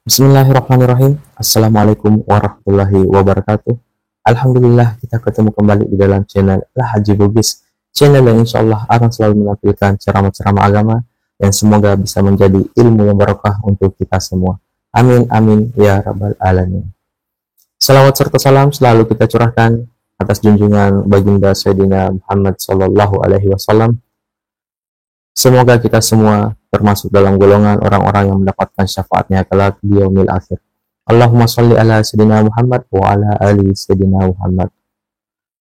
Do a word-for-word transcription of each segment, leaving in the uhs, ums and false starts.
Bismillahirrahmanirrahim. Assalamualaikum warahmatullahi wabarakatuh. Alhamdulillah, kita ketemu kembali di dalam channel Al Haji Bugis, channel yang insya Allah akan selalu menampilkan ceramah-ceramah agama yang semoga bisa menjadi ilmu yang barokah untuk kita semua. Amin, amin, ya rabbal alamin. Salawat serta salam selalu kita curahkan atas junjungan Baginda Sayyidina Muhammad sallallahu alaihi wasallam. Semoga kita semua termasuk dalam golongan orang-orang yang mendapatkan syafaatnya kelak di yaumil akhir. Allahumma salli ala Sayyidina Muhammad wa ala ali Sayyidina Muhammad.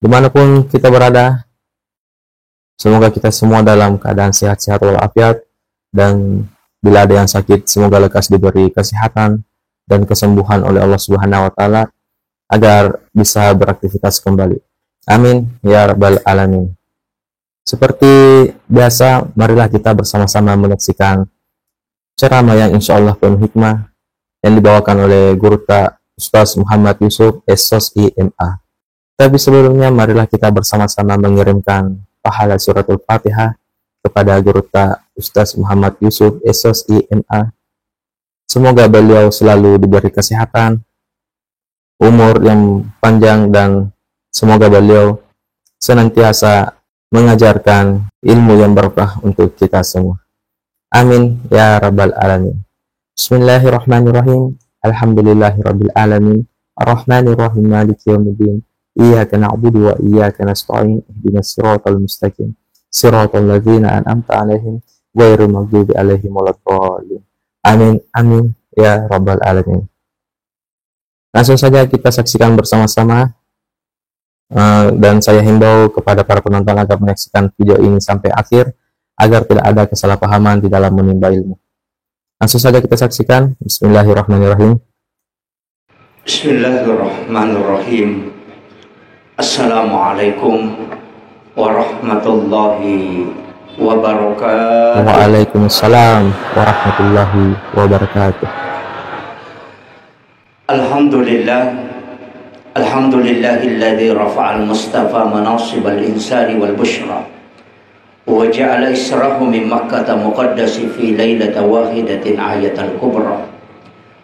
Dimanapun kita berada, semoga kita semua dalam keadaan sehat-sehat walafiat, dan bila ada yang sakit, semoga lekas diberi kesehatan dan kesembuhan oleh Allah Subhanahu wa Ta'ala, agar bisa beraktivitas kembali. Amin ya rabbal alamin. Seperti biasa, marilah kita bersama-sama menyaksikan ceramah yang insya Allah penuh hikmah yang dibawakan oleh Guru ta Ustaz Muhammad Yusuf, S Sos I M A. Tapi sebelumnya, marilah kita bersama-sama mengirimkan pahala suratul Fatihah kepada Guru ta Ustaz Muhammad Yusuf, S Sos I M A. Semoga beliau selalu diberi kesehatan, umur yang panjang, dan semoga beliau senantiasa mengajarkan ilmu yang barokah untuk kita semua. Amin ya rabbal alamin. Bismillahirrahmanirrahim. Alhamdulillahirabbil alamin. Arrahmanirrahim. Maliki yaumiddin. Iyyaka na'budu wa iyyaka nasta'in. Ihdinas siratal mustaqim. Siratal ladzina an'amta 'alaihim ghairil maghdubi 'alaihim waladdallin. Amin, amin ya rabbal alamin. Langsung saja kita saksikan bersama-sama. Eh, dan saya himbau kepada para penonton agar menyaksikan video ini sampai akhir, agar tidak ada kesalahpahaman di dalam menimba ilmu. Langsung saja kita saksikan. Bismillahirrahmanirrahim. Bismillahirrahmanirrahim. Assalamualaikum warahmatullahi wabarakatuh. Waalaikumsalam warahmatullahi wabarakatuh. Alhamdulillah. Alhamdulillahilladzi rafa'al mustafa manasibal insani wal busyra. Wa ja'ala israhu min Makkata muqaddasi fi lailata wahidatin ayatal kubra.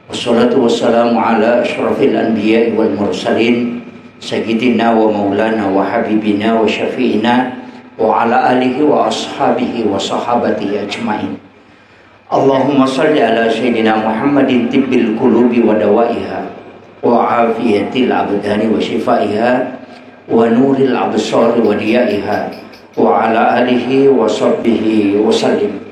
Wassalatu wassalamu ala asyrafil anbiya'i wal mursalin, sayyidina wa maulana wa habibina wa syafi'ina, wa ala alihi wa ashabihi wa sahabatihi ajma'in. Allahumma salli ala sayyidina Muhammadin tibbil qulubi wa dawaiha, wa afiyatil abdani wa shifaiha, wa nuril absari wa diyaiha, wa ala alihi wa sahbihi wa sallim.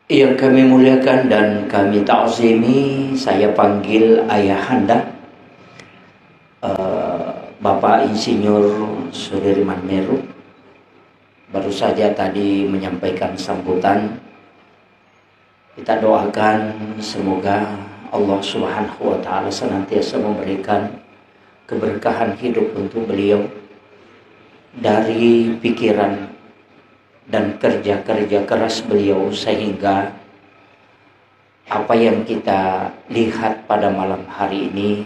Yang kami muliakan dan kami ta'zimi, saya panggil ayahanda, eh, Bapak Insinyur Sudirman Meru. Baru saja tadi menyampaikan sambutan. Kita doakan semoga Allah Subhanahu wa Ta'ala senantiasa memberikan keberkahan hidup untuk beliau, dari pikiran dan kerja-kerja keras beliau, sehingga apa yang kita lihat pada malam hari ini,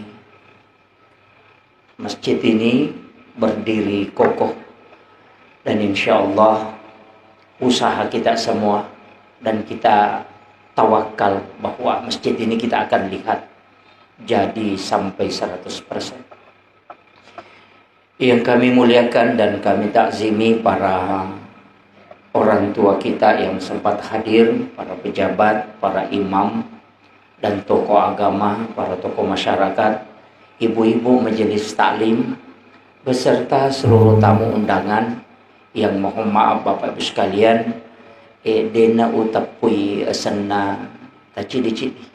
masjid ini berdiri kokoh, dan insya Allah usaha kita semua, dan kita tawakal bahwa masjid ini kita akan lihat jadi sampai seratus persen. Yang kami muliakan dan kami takzimi para orang tua kita yang sempat hadir, para pejabat, para imam, dan tokoh agama, para tokoh masyarakat, ibu-ibu majelis taklim, beserta seluruh tamu undangan yang, mohon maaf, Bapak Ibu sekalian, eh, dena uteppui asenna tacidi-cidi.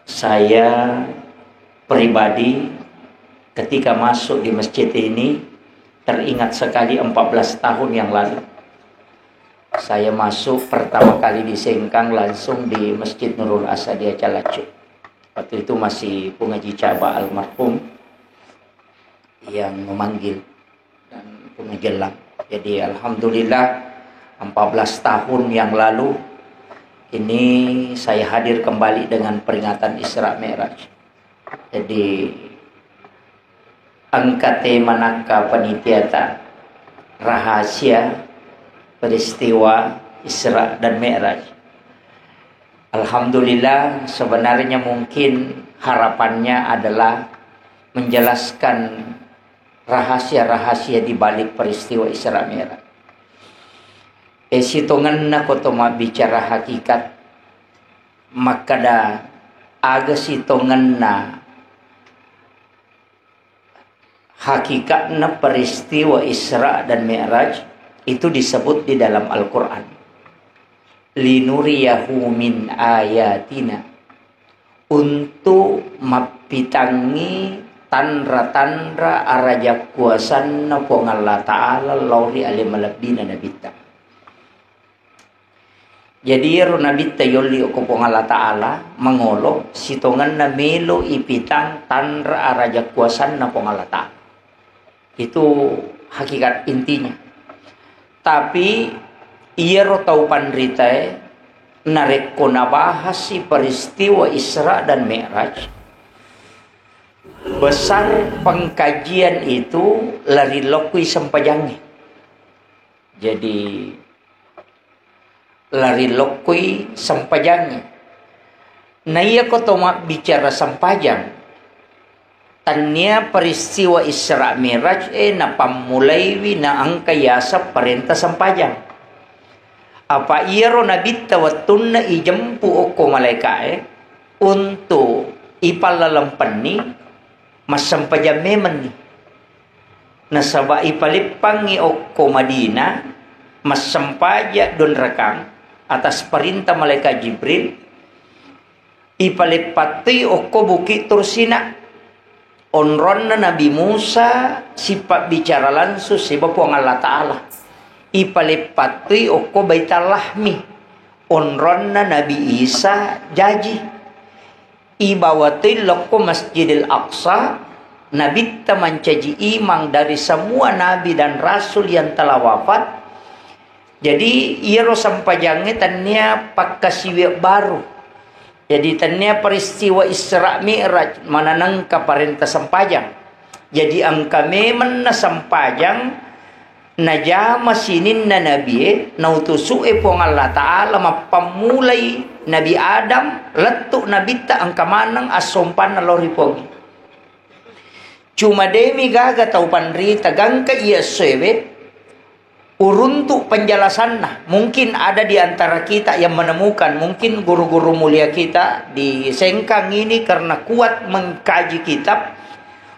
Saya pribadi, ketika masuk di masjid ini, teringat sekali empat belas tahun yang lalu. Saya masuk pertama kali di Sengkang, langsung di Masjid Nurul Asadia Calacu. Waktu itu masih Pungaji Caba almarhum yang memanggil dan Pungaji Elang. Jadi, alhamdulillah, empat belas tahun yang lalu ini saya hadir kembali dengan peringatan Isra Mi'raj. Jadi, engkate manakka panitiata rahasia peristiwa Isra dan Mi'raj. Alhamdulillah, sebenarnya mungkin harapannya adalah menjelaskan rahasia-rahasia di balik peristiwa Isra Mi'raj. E, sitongenna ko to mabbicara hakikat, makkada aga sitongenna hakikatna peristiwa Isra dan Mi'raj itu disebut di dalam Al-Quran. Linuriyahu min ayatina. Untuk mappitangngi tanra-tanra araja kuasanna Puang Allah Ta'ala lao ri ale malebbina Nabitta. Jadi, iyaro Nabitta yolli okko Puang Allah Ta'ala, mangolo, sitongenna melo ipitang tanra araja kuasanna Puang Allah Ta'ala. Itu hakikat intinya. Tapi, iyaro tau panritae, narekko nabahasi peristiwa Isra dan Mi'raj, besar pengkajian itu lari lokkui sempajangnge. Jadi, lari lokkui sempajangnge. Na iya ko to mabbicara sempajang, tannia peristiwa Isra Mi'raj e napammulaiwi naengka yaseng parenta sempajang. Apa iyaro Nabitta wettunna ijempu okko malaeka'e untuk ipallalempenni, massempajang memenni. Nasaba ipaleppangngi okko Madinah, massempajang dua rakang atas perintah malaikat Jibril, ipaleppattui okko Bukit Tursina, onronna Nabi Musa sipabbicara langsung siba Puang Allah Ta'ala. Ipaleppattui okko Baitallahmi, onronna Nabi Isa jaji. Ibawa toi lokko Masjidil Aqsa, Nabitta mancaji imang dari semua nabi dan rasul yang telah wafat. Jadi, iyaro sempajangnge tennia pakkasiwiang baru. Jadi, tennia peristiwa Isra Mi'raj mananengka parenta sempajang. Jadi, engka memenna sempajang najama sininna nabie, nautusu'e Puang Allah Ta'ala mappammulai Nabi Adam, lettu Nabitta engka maneng assompanna lao ri Puangnge. Cuma demi gaga tau panrita gangka iya essoewe, uruntu penjelasanna. Mungkin ada di antara kita yang menemukan, mungkin guru-guru mulia kita di Sengkang ini karena kuat mengkaji kitab,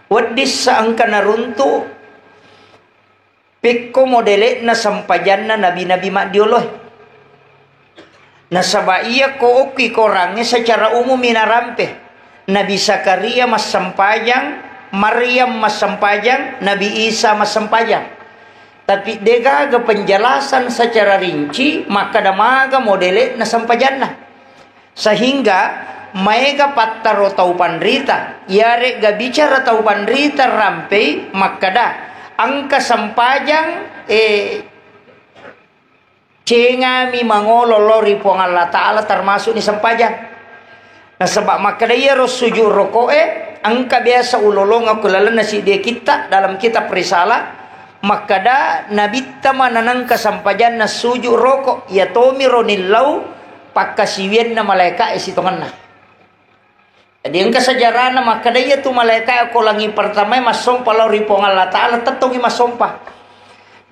wedding sa engka naruntu pekko modele'na sempajanna nabi-nabi maddioloe. Nasaba iya ko okki korangnge secara umummi narampe. Nabi Zakaria massempajang, Maryam massempajang, Nabi Isa massempajang. Tapi degaga penjelasan secara rinci makkada maga modele'na sempajanna. Sehingga maega pattaro tau panrita, iyare'ga bicara tau panrita rampei makkada, engka sempajang, eh, cengami mangolo lao ri Puang Allah Ta'ala, termasukni sempajang. Nasaba makkada iyaro sujud roko'e, engka biasa ulolongeng ko lalenna siddi kitta dalam kitab Risalah, makkada Nabitta mananengka sempajanna sujud roko, iya tomiro nillau pakkasiwianna malaeka'e sitongenna. Jadi engka sejarahna makkada iyatu malaeka'e ko langi pertamae massompa lao ri Puang Allah Ta'ala, tettongi massompa.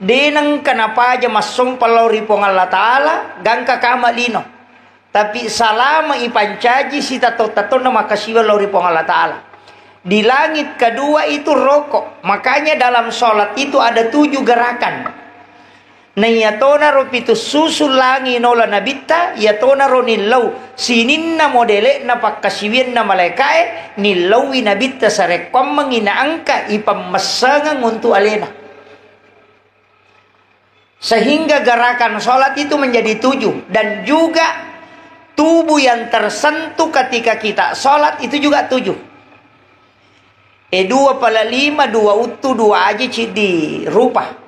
De nengka napaja massompa lao ri Puang Allah Ta'ala, gangka kama lino. Tapi salama ipancaji sitato-tatonna makkasiwiang lao ri Puang Allah Ta'ala. Di langit kedua itu roko. Makanya dalam sholat itu ada tujuh gerakan. Na iyatonaro pitu susu langi nola Nabitta, iyatonaro nillau sininna modele'na pakkasiwianna malaeka'e, nillauwi Nabitta sarekkuammengngi naengka ipemmessengeng untu alena. Sehingga gerakan sholat itu menjadi tujuh, dan juga tubuh yang tersentuh ketika kita sholat itu juga tujuh. E, dua pala lima, dua uttu, dua aji, ciddi rupa.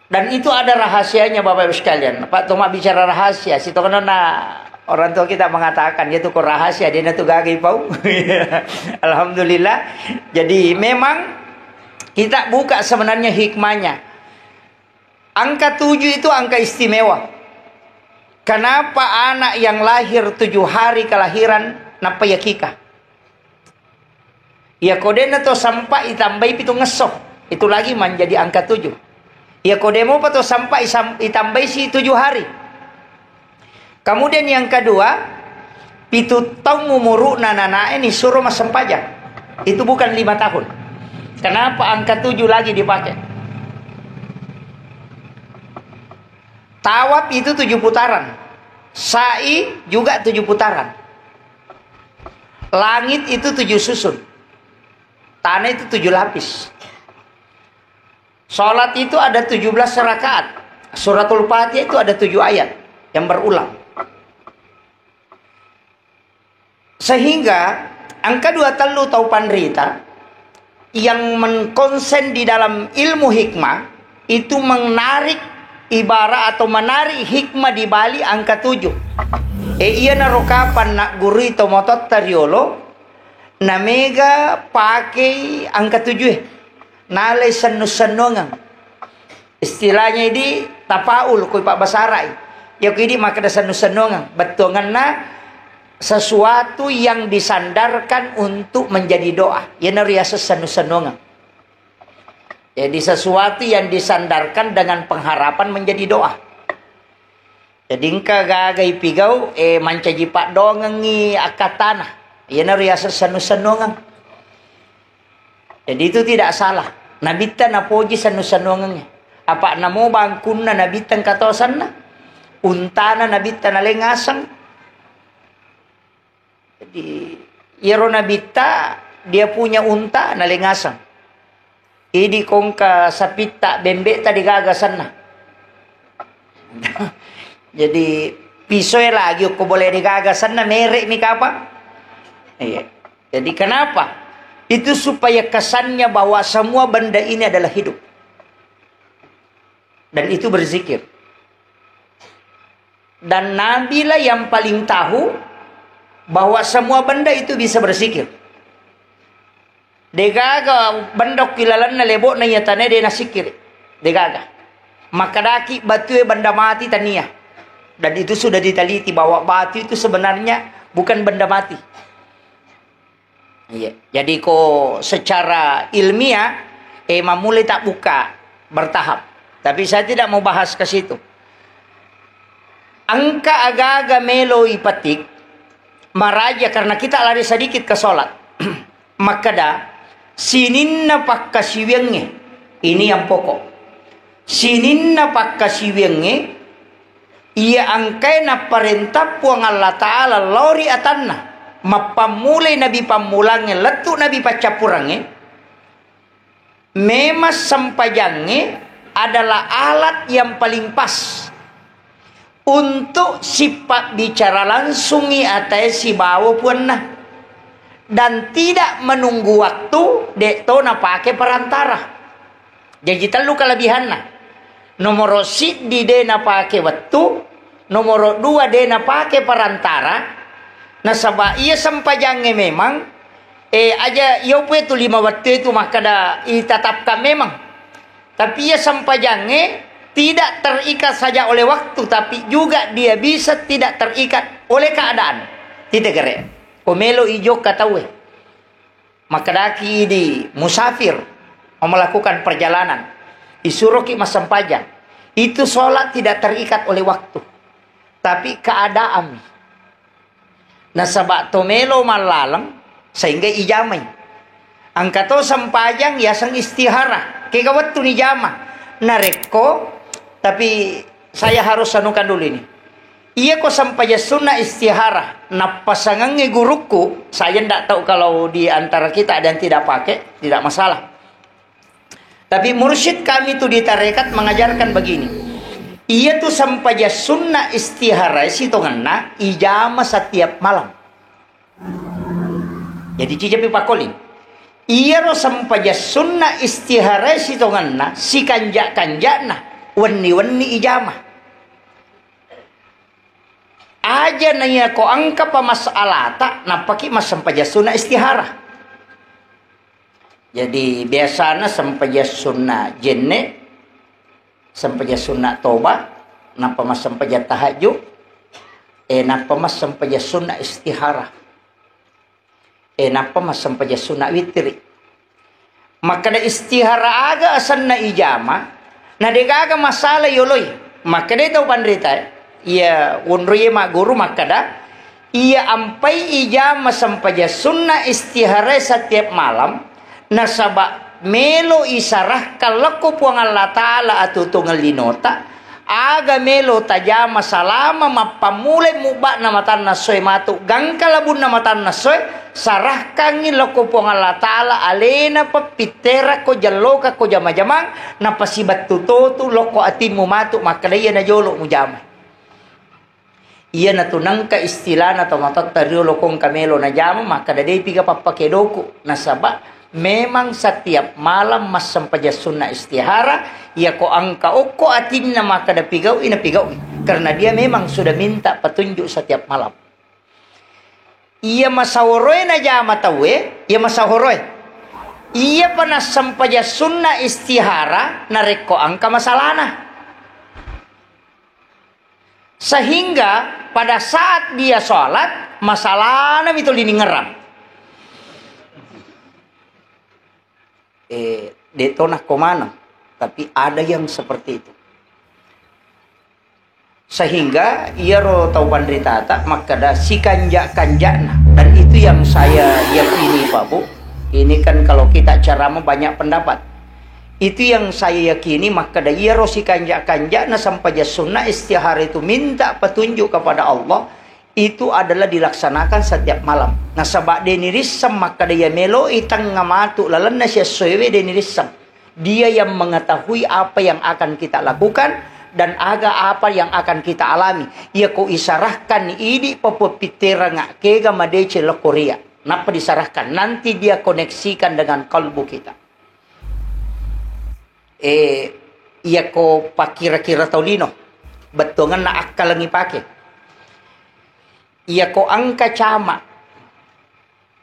Dan itu ada rahasianya, Bapak Ibu sekalian. Pak Toma bicara rahasia, sitongenna orang tua kita mengatakan, yaitu ko rahasia, dia tu gaga ipau. Alhamdulillah. Jadi memang kita buka sebenarnya hikmahnya. Angka tujuh itu angka istimewa. Kenapa anak yang lahir tujuh hari kelahiran nappa yakika? Iya ko dena to sempat itambai pitu ngesso, itu lagi menjadi angka tujuh. Iya ko demo pa to sempat isam-, itambai si tujuh hari. Kemudian yang kedua, pitu tahun umuruna nanae ni suruh massempajang. Itu bukan lima tahun. Kenapa angka tujuh lagi dipakai? Tawaf itu tujuh putaran. Sa'i juga tujuh putaran. Langit itu tujuh susun. Tanah itu tujuh lapis. Sholat itu ada tujuh belas rakaat. Suratul Fatihah itu ada tujuh ayat yang berulang. Sehingga angka dua tellu tau panrita yang mengkonsen di dalam ilmu hikmah itu menarik ibarat atau menarik hikmah di balik angka tujuh. E, iyanaro kapan naggurui to mototta riolo, namega pakei angka tujuh e. Nalai sennu-sennungeng. Istilahnya idi tapaul, koi pabbasara'i. Iya ko idi makkeda sennu-sennungeng. Bettuanganna sesuatu yang disandarkan untuk menjadi doa. Iyanaro riaseng sennu-sennungeng. Jadi sesuatu yang disandarkan dengan pengharapan menjadi doa. Jadi engka gaga ipigau, eh, mancaji paddoangengngi akkattana. Iyanaro riaseng sennu-sennungeng. Jadi itu tidak salah. Nabitta napoji sennu-sennungengnge. Apa namo bangkunna Nabitta engka to senna. Untana Nabitta naleng aseng. Jadi, iyaro Nabitta, dia punya unta, naleng aseng. Idi kongka sapitta, bembe'ta degaga senna. Jadi, pisoe lagi okko bola degaga senna, mere'mi kapang. Iya. Jadi, kenapa? Itu supaya kesannya bahwa semua benda ini adalah hidup. Dan itu berzikir. Dan Nabilah yang paling tahu bahwa semua benda itu bisa berzikir. Degaga benda ki lalenna lebo'na iya tanae de nasikir. Degaga. Makkedaki batue benda mati tania. Dan itu sudah diteliti bahwa batu itu sebenarnya bukan benda mati. Iya. Jadi ko secara ilmiah, eh, mammulai tabbuka bertahap. Tapi saya tidak mau bahas ke situ. Engka aga-aga melo ipetik, maraja karena kita lari sedikit ke sholat. Makkeda, sininna pakkasiwiangnge, ini yang pokok. Sininna pakkasiwiangnge, iya engkae napparenta Puang Allah Ta'ala lao ri atanna, mappammulai nabi pammulangnge, lettu nabi paccappurangnge, memang sempajangnge adalah alat yang paling pas untuk sipabbicara langsungi atae sibawa puanna, dan tidak menunggu waktu, de to napake perantara. Jaji tellu kalebihanna. Nomoro siddi de napake wettu, nomoro dua de napake perantara, nasaba iya sempajangnge memang, eh, aja iya upoe tu lima wettu itu makkeda itatapkan memang. Tapi iya sempajangnge tidak terikat saja oleh waktu, tapi juga dia bisa tidak terikat oleh keadaan. Titegere. Ko melo ijokka tauwe. Makkedaki idi musafir, mau melakukan perjalanan, isuroki massempajang. Itu sholat tidak terikat oleh waktu, tapi keadaan. Nasaba to melo mallaleng, sehingga ijamai. Engka to sempajang yaseng istihara. Kega wettu nijama. Narekko, tapi saya harus anukan dulu ini. Iya ko sempajang sunna istihara, nappasangengngi gurukku, saya ndak tahu kalau di antara kita ada yang tidak pakai, tidak masalah. Tapi mursyid kami tu di tarekat mengajarkan begini. Iya tu sempajang sunna istihara sitongenna ijama setiap malam. Jadi cicapi pakoli. Iyaro sempajang sunna istihara sitongenna sikanja-kanjana wenni-wenni ijama. Aja naiya ko engka pa masalata, nappaki massempajang sunna istihara. Jadi biasana sempajang sunna jenne, sempajang sunna toba, nappa massempajang tahajud, Eh, nappa massempajang sunna istihara. Eh, nappa massempajang sunna witri. Makkeda istihara aga asenna ijama, na degaga masalah yoloi. Makkeda tau panrita, eh, iya wonroiye magguru makkeda, iya ampai ijama sempajang sunna istihara setiap malam, nasaba melo isarahkan lokko Puang Allah Ta'ala atutungeng linota, aga melo tajama salama mappammulai mubba'na matanna essoe matu gangka labunna matanna essoe, sarahkangngi lokko Puang Allah Ta'ala alena peppitterakko jallokakko jama-jamang, napasibattu totu lokko atimmu matu makkeda iya najolo mujama. Iyanatu nengka istilana tomatoatta riolo ko engka melo najama, makkeda depiga pappakedoku, nasaba memang setiap malam massempajang sunna istihara, iyako engka okko atinna makkeda pigau'i, napigau'i. Karena dia memang sudah minta petunjuk setiap malam. Iya masahoroe najama tauwe, iya masahoroe. Iyapa nassempajang sunna istihara narekko engka masalana. Sehingga pada saat dia sholat, masalahna mi tuli ningerang. Eh, de to nakko maneng, tapi ada yang seperti itu. Sehingga iyaro tau panritata makkeda sikanja-kanjana, dan itu yang saya yakini, Pak Bu. Ini kan kalau kita ceramah banyak pendapat. Itu yang saya yakini, makkeda iyaro sikanja-kanjana sempajang sunna istihara itu minta petunjuk kepada Allah, itu adalah dilaksanakan setiap malam. Nasaba de nirisseng makkeda iya meloi tengnga matu lalenna siessoewe de nirisseng. Dia yang mengetahui apa yang akan kita lakukan dan aga apa yang akan kita alami. Iyako isarahkan idi pappitteranga kega madeceng lokko ria. Nappa disarahkan, nanti dia koneksikan dengan kalbu kita. Eh, iyako pakkira-kira tau lino, bettuangenna akkalengngi pake. Iyako engka cama,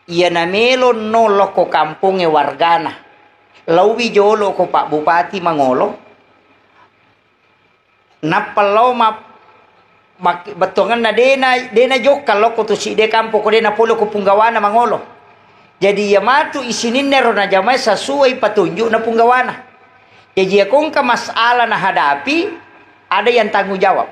iya namelo no lokko kampongnge wargana, lauwi jolo ko Pak Bupati mangolo, Nappa lao ma-, mak-, bettuangenna dena, dena jokka lokko tu sidde kampo ko dena pole ko punggawana mangolo. Jadi iya matu isininna ro najamai sesuai patunjuk na punggawana. Jadi iya kongka masalah nahadapi, ada yang tanggung jawab.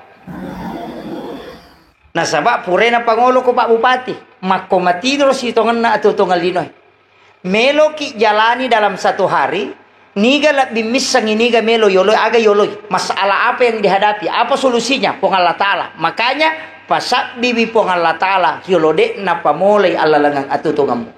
Nasaba purena pangolo ko Pak Bupati, makko matiro sitongenna atuo-tuongeng linoe. Meloki jalani dalam satu hari, niga lebbi missengi, niga melo yoloi, aga yoloi, masalah apa yang dihadapi, apa solusinya, Puang Allah Ta'ala. Makanya, pasabbiwi Puang Allah Ta'ala, yolo de'na pamolai allalengeng atuo-tuongemmu.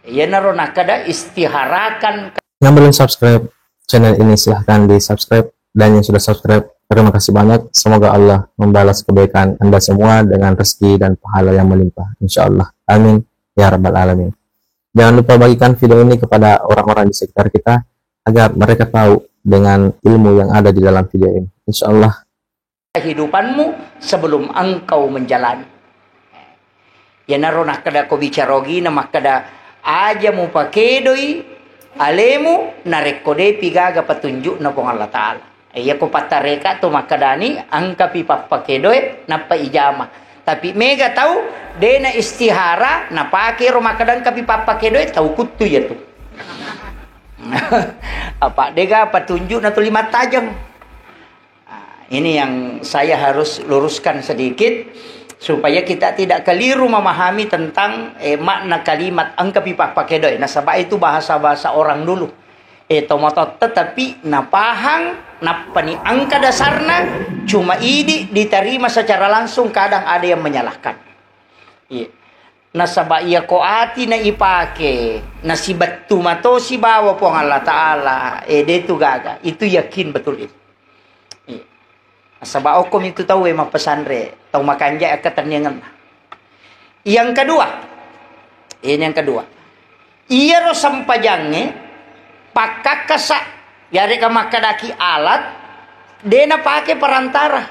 Iyanaro nakkeda istiharakan. Yang belum subscribe channel ini, silahkan di subscribe. Dan yang sudah subscribe, terima kasih banyak. Semoga Allah membalas kebaikan Anda semua dengan rezeki dan pahala yang melimpah. Insya Allah. Amin. Ya Rabbal Alamin. Jangan lupa bagikan video ini kepada orang-orang di sekitar kita agar mereka tahu dengan ilmu yang ada di dalam video ini. Insya Allah. Kehidupanmu sebelum engkau menjalani. Iyanaro nakkeda ko bicara ogina makkeda, aja mupakedoi alemu narekko depi gaga patunjukna Puang Allah Ta'ala. Iyako pattareka to makkedani, engkapi pappakedoe nappa ijama. Tapi mega tau dena istihara napake ro makkeda engkapi pappakedoe, tau kuttu iyatu. Apa dega patunjukna tuli mattajeng. Ah, ini yang saya harus luruskan sedikit supaya kita tidak keliru memahami tentang, eh, makna kalimat engkapi pappakedoe. Nasaba itu bahasa-bahasa orang dulu. Eh, tomatoatta tapi napahang, nappani engka dasarna, cuma idi diterima secara langsung, kadang ada yang menyalahkan. Iya. Nasaba iyako ati na ipake, nasibettu matosi bawa Puang Allah Ta'ala, eh, de tu gaga. Itu yakin betul itu. Iya. Nasaba okkomi tu tauwe mappesanre, tau makanja akkatenniangenna. Yang kedua, ini yang kedua. Iyaro sempajangnge pakkakkasa, yarega makkedaki alat, de napake perantara.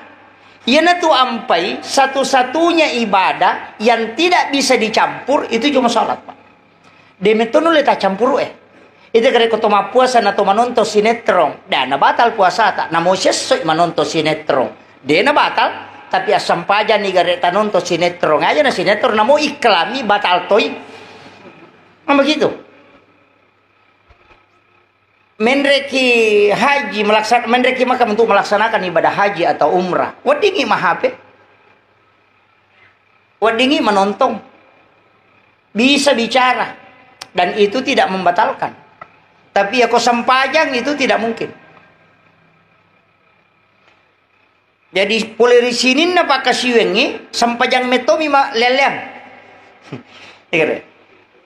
Iyanatu ampai satu-satunya ibadah yang tidak bisa dicampur itu cuma salat, Pak. De metto nulle taccampuru e. Itu kare ko to mappuasa na to manonton sinetron, de na batal puasata, namo sessoi manonton sinetron. De na batal, Tapi assempajanni gare' tanonton sinetron aja na sinetron, namo iklanmi batal toi. Nah, begitu. Menreki haji, melaksan-, menreki Makkah untuk melaksanakan ibadah haji atau umrah. Weddingi mahape. Weddingi menonton. Bisa bicara. Dan itu tidak membatalkan. Tapi ya ko sempajang itu tidak mungkin. Jadi, pole ri sininna pakkasiwiangngi, sempajang mettomi ma-, leang-leang. Iya, re.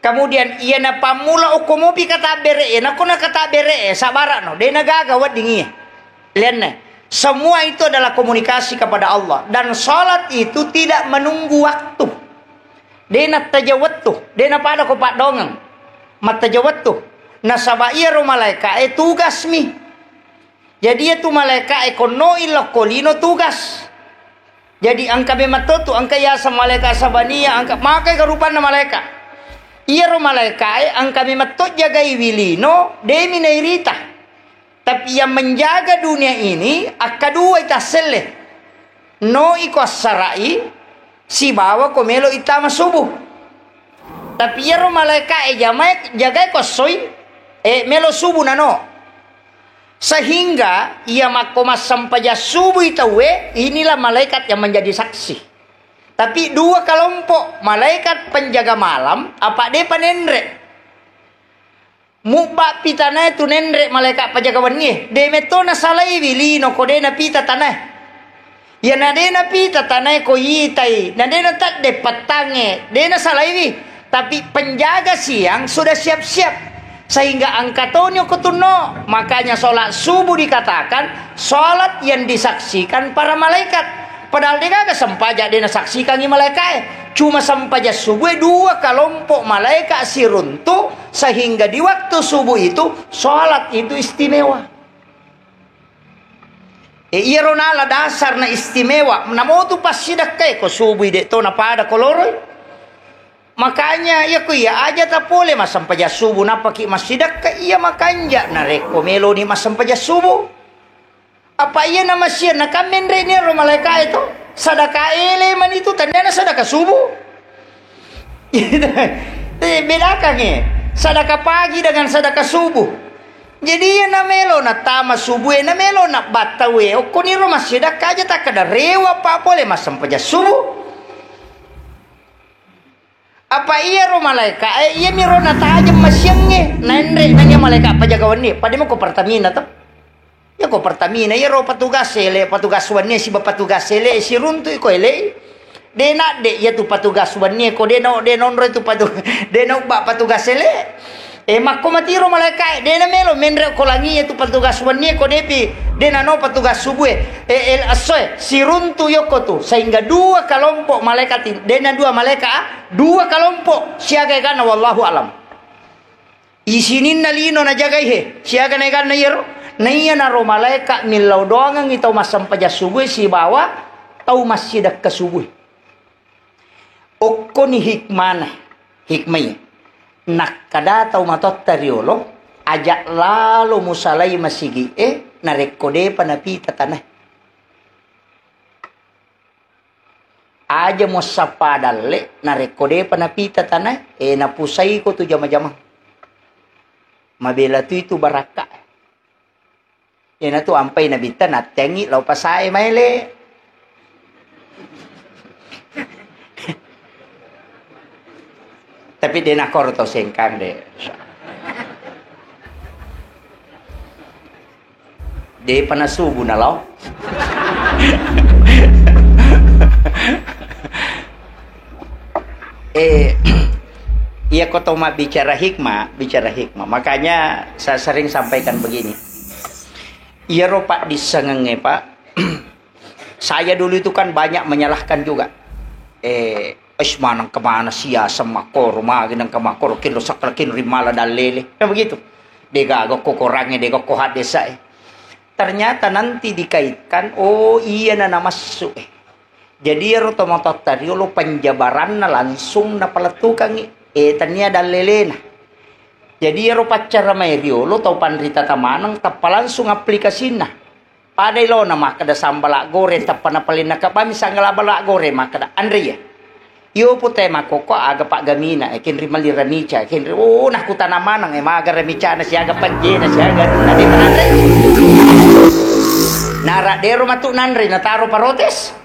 Kemudian, iya napammula okko mopi katabbere e, nakko na katabbere e, sabara'no, de' nagaga wedding iya. Lianna, semua itu adalah komunikasi kepada Allah. Dan salat itu tidak menunggu waktu. De' nattaja wettu, de' napada ko paddongeng. Mattaja wettu. Nasaba iyaro malaika e tugasmi. Jadi, iyatu malaeka'e konnoi lokko lino tugas. Jadi, engka memetto tu, engka yaseng malaeka sabania, engka makai ka rupanna malaeka. Iyaro malaeka'e engka memetto jagaiwi lino, de'mi nairita. Tapi yang menjaga dunia ini, akkaduai tasselle. No iko assara'i, sibawa ko melo ittama subuh. Tapi iyaro malaeka'e jamae, jagae ko essoi, eh, melo subuh nano. Sehingga iya makko massempajang subui tauwe, inilah malaikat yang menjadi saksi. Tapi dua kelompok, malaikat penjaga malam, apa depa nenre. Mubba pitanae tu nenre malaikat penjaga wennie. De metto nasalaiwi lino ko de napita tanae. Iya, na de napita tanae ko itai, na de natedde pettangnge, de nasalaiwi. Tapi penjaga siang sudah siap-siap. Sehingga engka toni okko tunno. Makanya sholat subuh dikatakan sholat yang disaksikan para malaikat. Padahal de gaga sempaja de nasaksikangi malaikae. Cuma sempaja subuh dua kelompok malaikat siruntu, sehingga di waktu subuh itu sholat itu istimewa. E, iyaro nala dasar na istimewa. Namotu passidakkai ko subui de to napada ko loroi. Makanya iya ko iya aja tapole massempajang subuh napaki massidakka iya makanja narekko meloni massempajang subuh. Apa iya namasiang nakammenre ni ro malaika itu? Sadaka ele manitu tandana sadaka subuh. Eh, bedakangngi sadaka pagi dengan sadaka subuh. Jadi iya namelo natama subuh e, namelo nabbattau e, okkoniro massidakka aja takkada rewa pa pole massempajang subuh. Apa iya ro malaika e, iya miro natajeng masiangnge, naenre nanya malaika pajaga wenni, pada mako Pertamina to. Iya ko Pertamina, iya ro petugas ele, petugas wenni siba petugas ele, siruntu iko ele. De nadde iya tu petugas wenni ko de no, de nonro itu patu-, de no ba petugas ele. E, makko matiro malaikae, de namelo menre ko langi e tu petugas wennie ko depi, de nano petugas subue, e, el, essoe, siruntu yokko tu, sehingga dua kelompok malaikat, de na dua malaikat, ah, dua kelompok, siaga eganna, wallahu alam. Isininna lino najagai he, siaga na eganna iyaro, na iya naro malaikat millau doangengngi tau massempajang subue sibawa tau massidekka subue. Okkoni hikmana, hikmai. Nakkada tau matotta riolo, aja lalo musalai masigi e, narekko depa napita tanae. Aja muassappa dalle, narekko depa napita tanae, e, napusaiko tu jama-jamang. Mabela tu itu barakka. Iyanatu ampai nabitta natteangngi lao pasae maele. Tapi de nakoro tau sengkang de. De pana subuh na lao. Eh, iya ko tau mabbicara hikmah, bicara hikmah. Makanya saya sering sampaikan begini. Iyaro paddissengengnge, Pak, saya dulu itu kan banyak menyalahkan juga. Eh, es maneng kemana sia semakkoro, magi nengka makkoro, kinro sakra, kinro rimala dallele. Kan begitu. Degaga ko korangnge, degaga ko haddesae. Ternyata nanti dikaitkan, oh, iya na namassu, eh. Jadi, iyaro tomatoatta riolo penjabaranna langsung napalettukangngi, eh, tania dallelena. Jadi, iyaro paccara mai riolo tau panrita tamaneng tappa langsung aplikasinna. Pada ilona makkeda sambala goreng, tappa napalenna kebami sanggala bala goreng, makkeda, "Anre iya." Iyo pute makkokko aga paggamina, eh, kenri mali ramica, kenri, oh, nakutana maneng, eh, maga ramicana siaga pejjena siaga, tadi menanre. Nara dero matu nanre, nataro parotes.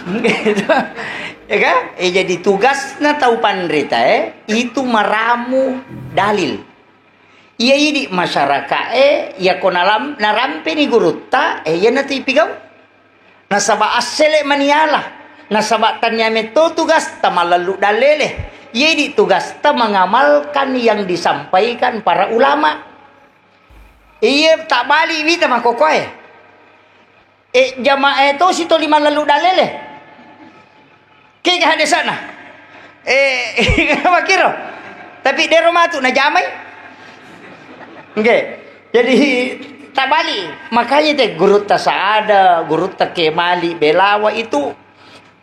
Gitu. Ya kan? Eh, jadi tugasna tau panrita, eh, itu meramu dalil. Iya idi masyarakae, iyako nalam-, narampeni gurutta, eh, iyanatu ipigau. Nasaba assele maniala, nasaba tania metto tugasta mallallu dallele. Iya idi tugasta mengamalkan yang disampaikan para ulama. Iya, tabali wita makokoe. Eh, jamaah e tosi toli mallallu dallele. Kega hadesana. Eh, makiro. Tapi dero matu najamai. Nggih. Jadi tabali. Makanya te gurutta Saada, gurutta Kemali, Belawa itu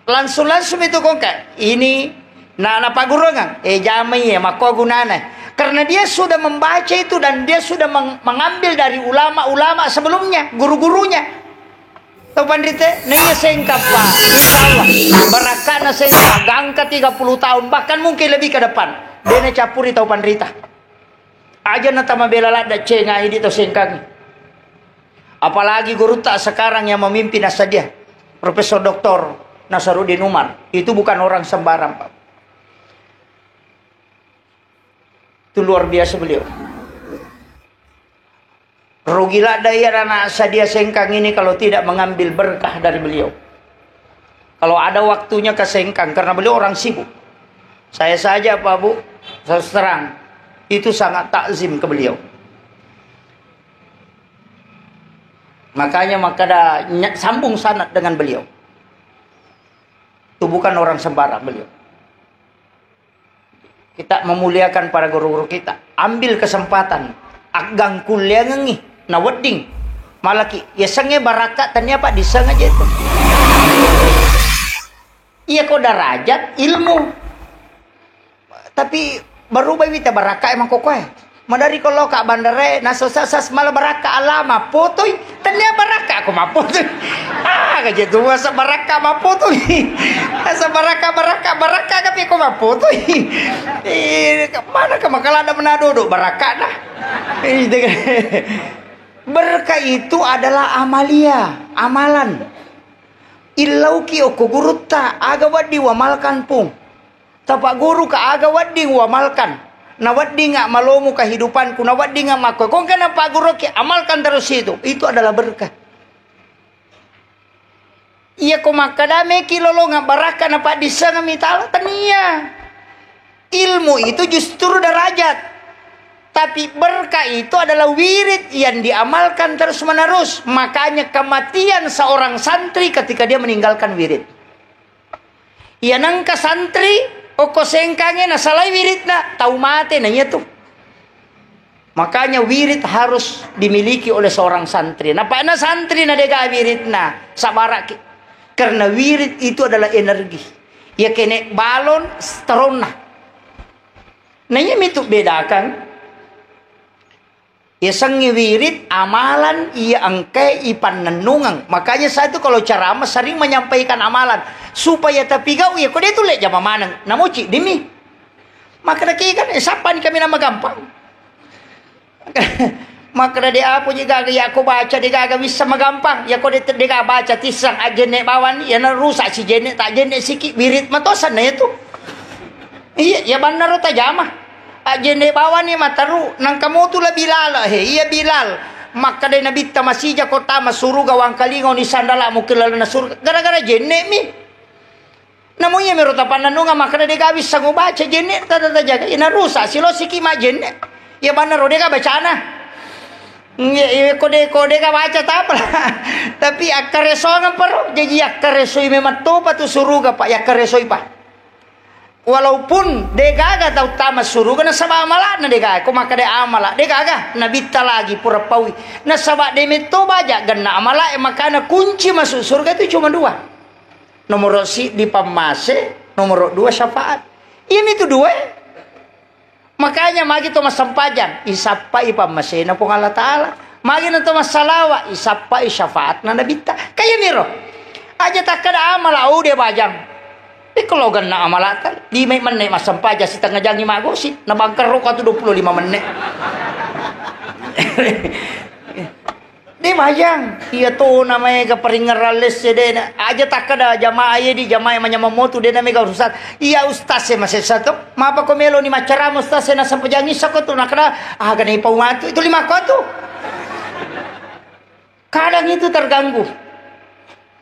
langsung-langsung itu kongka. Ini na napagurungang. Eh, jamai ya, makko gunana. Karena dia sudah membaca itu dan dia sudah meng-, mengambil dari ulama-ulama sebelumnya, guru-gurunya. Tau panrita, naiya sengkang, Pak. Insya Allah. Barakka'na sengkang, gangka tiga puluh tahun, bahkan mungkin lebih ke depan. De nacappuri tau panrita. Aja natamabela ladda cenga idi tau sengkang. Apalagi gurutta sekarang yang memimpin Asadiah, Profesor Doktor Nasaruddin Umar. Itu bukan orang sembarang, Pak. Itu luar biasa beliau. Rugi ladda iya anak Sadia Sengkang ini kalau tidak mengambil berkah dari beliau. Kalau ada waktunya ke Sengkang, karena beliau orang sibuk. Saya saja, Pak Bu, terus terang, itu sangat takzim ke beliau. Makanya maka ada ny-, sambung sanad dengan beliau. Itu bukan orang sembarang beliau. Kita memuliakan para guru-guru kita. Ambil kesempatan. Aggang kulliangengi. Na wedding. Malaki. Yasengnge barakka tania, Pak, diseng aja itu. Iya ko darajat ilmu. Tapi berubah wita barakka emang kokoe. Madari ko lo ka bandare, naso sasas mala barakka alama potoi. Tania barakka ko mapotoi. Ah, kaje tu masa barakka mapotoi. Masa barakka, barakka, barakka, tapi ko mapotoi. Eh, mana ka makala ada menadodo barakka dah. Eh, gitu kan. Berkah itu adalah amalia, amalan. Illauki okko gurutta, aga wedding wamalkan pung. Tapagguruka aga wedding wamalkan. Naweddinga malomo kehidupanku, naweddinga makko. Kongka napagguruki, amalkan terus itu. Itu adalah berkah. Iya ko makkada meki lolonga barakka napaddissengami taala, tania. Ilmu itu justru derajat. Tapi berkah itu adalah wirid yang diamalkan terus-menerus. Makanya kematian seorang santri ketika dia meninggalkan wirid. Iya nengka santri, okko Sengkange nasalai wiridna, tau mate na iya tu. Makanya wirid harus dimiliki oleh seorang santri. Napa'na santri na dega wiridna, sabaraki. Karena wirid itu adalah energi. Ya kene balon, steronna. Nah, iya mitu bedakan. Yasengnge wirid, amalan iya engkae ipannennungeng. Makanya saya tuh kalau ceramah sering menyampaikan amalan supaya tapi gau ya kode itu lek jama maneng. Namuci dimi. Makkeda ki kan, eh, sappani kami nama gampang. Makkeda de apa je gaga ya aku baca de gaga bisa magampang. Ya kode de gaga baca tisang ajenne bawani ya na rusak si jenne tak jenne siki wirid matosan na itu. Iya, iya bannaro tajama. Ajjenne bawani mataru, nangka motu la Bilal, he, iya Bilal. Makkadai Nabitta masija ko tama suruga wangkalinga oni sandala mukki lalenna suruga. Gara-gara jenne mi. Namu iya mero tapannanunga makkada dega wissang ubaca jenne tata tajaga. Ina rusak silo siki ma jenne. Iya bannaro dega bacana. Iya, iya, kode, kode ka baca tapa. Tapi akkaresongan paro, jaji akkaresoi memang topa tu suruga, Pak, yakkaresoi, Pak. Walaupun degaga tau tama suruga nasaba amala'na degaga, ko makkada amala degaga, nabitta lagi pura paui. Nasaba de metto baja ganna amala e, makana kunci masuk surga itu cuma dua. Nomoro siddi pammase, nomoro dua syafaat. Iya mitu dua e. Makanya magi to massempajang, isappai pammasena Puang Allah Ta'ala. Magi na to massalawa, isappai syafaatna nabitta. Kaya miro. Aja takkada amala, oh, de bajang. Ikko lo ganna amalata, lima menne massempajang, sitengnga jangi magosip, na bangkerro ka tu dua puluh lima menne. De bajang, iya to na maega paringngerang lesse de na. Aja takkada jamaah ye di jamaah manyameng motu de na mega urusan. Iya ustaz e masessa to. Mapa ko melo ni maccarama ustaz e na sempajang isa ko tu nakada, aga na ipau matu itu lima ko tu. Kadang itu terganggu.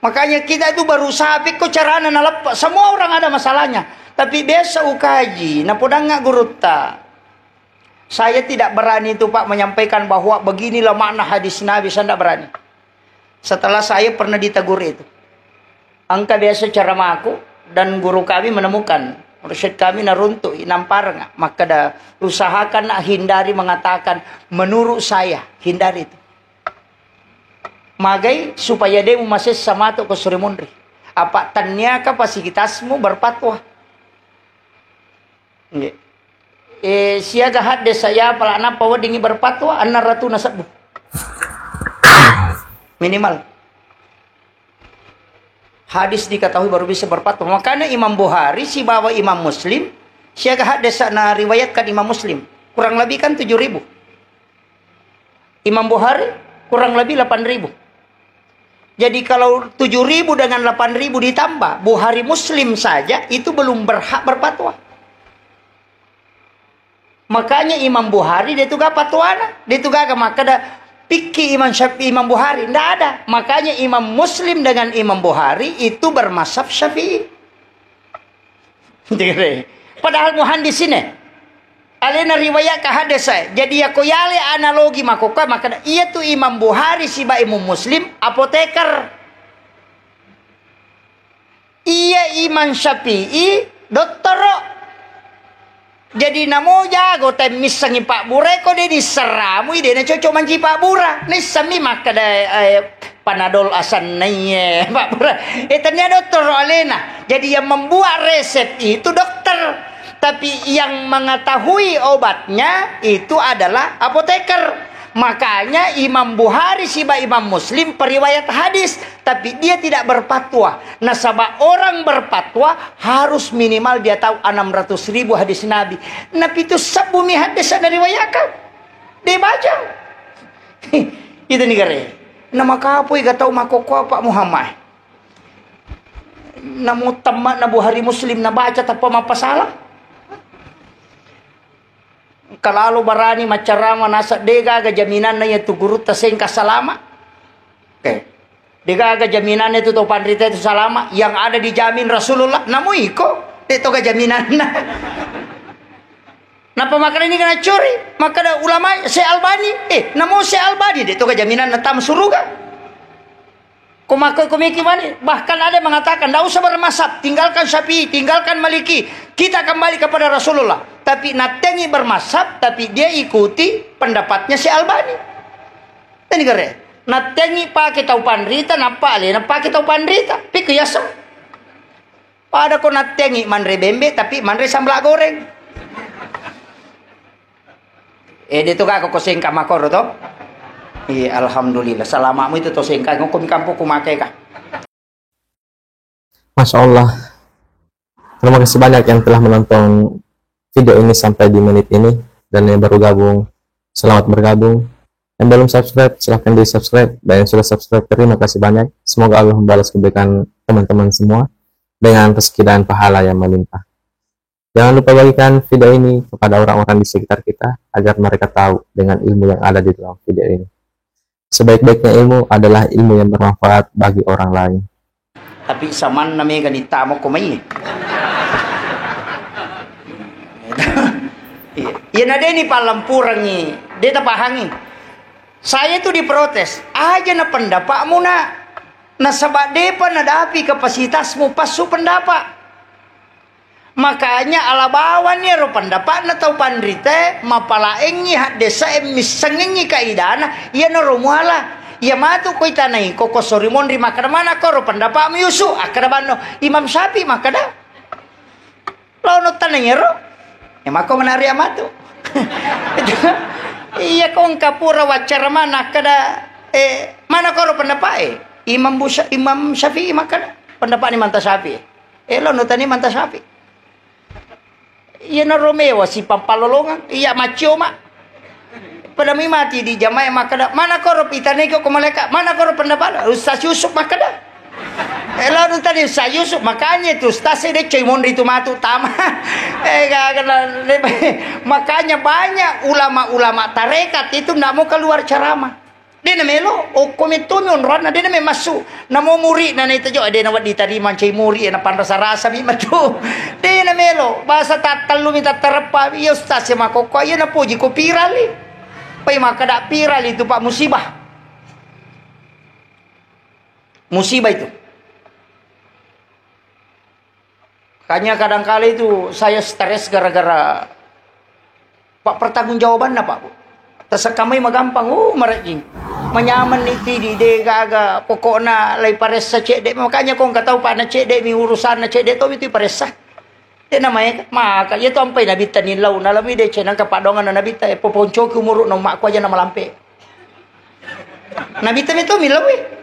Makanya kita itu berusaha, pikko carana naleppa. Semua orang ada masalahnya. Tapi biasa ukaji, napodangnga gurutta. Saya tidak berani itu, Pak, menyampaikan bahwa beginilah makna hadis Nabi. Saya tidak berani. Setelah saya pernah ditegur itu. Engka biasa ceramaku dan guru kami menemukan, mursyid kami naruntuk, nampareng, makkada, usahakan nak hindari mengatakan, "Menurut saya," hindari itu. Magai supaya de mumasessa matu ko suri munri. Apa tanniaka pasikitasmu berfatwa. Nggih. Eh, siaga hadde saya pala nappa weddingi berfatwa, enam ratus nasebbu. Minimal. Hadis diketahui baru bisa berfatwa. Makanya Imam Bukhari sibawa Imam Muslim, siaga hadde sa na riwayatkan Imam Muslim. Kurang lebih kan tujuh ribu. Imam Bukhari kurang lebih delapan ribu. Jadi kalau tujuh ribu dengan delapan ribu ditambah, Bukhari Muslim saja itu belum berhak berfatwa. Makanya Imam Bukhari dia itu gak fatwana, dia itu gak makkada pikki Imam Syafi'i, Imam Bukhari, ndak ada. Makanya Imam Muslim dengan Imam Bukhari itu bermazhab Syafi'i. Padahal muhandis ini alena riwayat ka hadis saya. Jadi ya ko yale analogi makkokkoe makkada iya tu Imam Bukhari siba Imam Muslim apoteker. Iya Imam Syafi'i dottoro. Jadi namo jago temmissengi pabbura ko de nisseramui de na cocok manci pabbura. Nissemmi makkada eh, Panadol asanna iye, Pak Bura. Eh, tania dokter alena. Jadi yang membuat resep itu dokter. Tapi yang mengetahui obatnya itu adalah apoteker. Makanya Imam Bukhari siba Imam Muslim periwayat hadis, tapi dia tidak berfatwa. Nasaba orang berfatwa harus minimal dia tahu enam ratus ribu hadis Nabi. Nabi itu sebumi hadis ada riwayatkan. Dia baca. Itu nih kare. Nama kapui gak tahu makoko apa Muhammad. Namo temma na Bukhari Muslim nabaca tappa mappasala. Kalalo barani maccarama nasa de gaga jaminanna iya tu gurutta sengka salama. Oke. De gaga jaminanna itu to panrita itu salama. Yang ada dijamin Rasulullah. Namo iko de toga jaminanna. Napa makanya ini kena curi? Makanya ulama Syekh Albani. Eh, namo Syekh Albani de toga jaminanna tam suruga. Ko makkoi ko meki mani, bahkan ada yang mengatakan, "Ndak usah bermazhab, tinggalkan Syafi'i, tinggalkan Maliki, kita kembali kepada Rasulullah." Tapi nattengi bermazhab, tapi dia ikuti pendapatnya si Albani. Tani kare, nattengi pakai tau panrita, nappa alena pakai tau panrita. Pikku yasa. Pada ko nattengi manre bembe, tapi manre sambla goreng. Eh, de to ka ko sengka makoro to? Iya, alhamdulillah. Salamamu itu to sengka, ngoko mi kampung ku make ka. Masya Allah. Terima kasih banyak yang telah menonton video ini sampai di menit ini. Dan yang baru gabung, selamat bergabung. Yang belum subscribe, silahkan di subscribe. Dan yang sudah subscribe, terima kasih banyak. Semoga Allah membalas kebaikan teman-teman semua dengan rezeki dan pahala yang melimpah. Jangan lupa bagikan video ini kepada orang-orang di sekitar kita agar mereka tahu dengan ilmu yang ada di dalam video ini. Sebaik-baiknya ilmu adalah ilmu yang bermanfaat bagi orang lain. Tapi samanna mega ni tamo ko mai. Iya, iya na deni pallampurangi, de tapahangi. Saya itu diprotes, aja na pendapatmu nak. Nasaba depa nadapi kapasitasmu passu pendapat. Makanya ala bawani ero pendapatna tau panrite, mapalaengngi haddesae, missengengngi kaidana, iyanaro muala. Iya matu koi tanai ko, ko sori monri makkeda mana koro pendapatmu Yusuf, akkeda banno Imam Syafi'i makkeda. Lono tanai ero. Ya mako menari amatu. Iya, ko engka pura waccara mana kada, eh, mana koro pendapat, eh? Imam Busa-, Imam Syafi'i makkada, pendapat ni manta Syafi'i. Eh, lo nutani manta Syafi'i. Iya na Romeo si pampalolongang, iya macioma. Pada mi mati di jamae makkada, mana koro pitanai ko malaikat, mana koro pendapat Ustaz Yusuf makkada. Eh, lalu tadi Ustaz Yusuf, makanya itu Ustaz saya dia coy mondri itu matu tama. Eh, gak kena. Makanya banyak ulama-ulama tarekat itu ndak mau keluar ceramah. Dena melo, okko metto mi onroanna, dena me massu. Namo muri na naita jo, dena waddi tarima cai muri na panrasa-rasa mi matu. Dena melo, bahasa tattallu mi tattareppa, iya Ustaz ya makokko, iya napoji ko pirali. Pai makkada pirali itu Pak musibah. Musibah itu. Makanya kadangkala itu saya stres gara-gara Pak pertanggungjawabanna, Pak, Bu. Tasekkamai magampang, oh, marejjing. Manyameng ni tidi, de gaga, pokokna lai paressa cedde. Makanya kong katau, Pak, na cedde mi urusanna, cedde to itu paressa. De namae, maka iya to ampai nabitta ni lau, nalami de cenang kapadongan nabitta, eh, poponcoki umuru na ummakku aja na malampe. Nabitta metto millau, eh.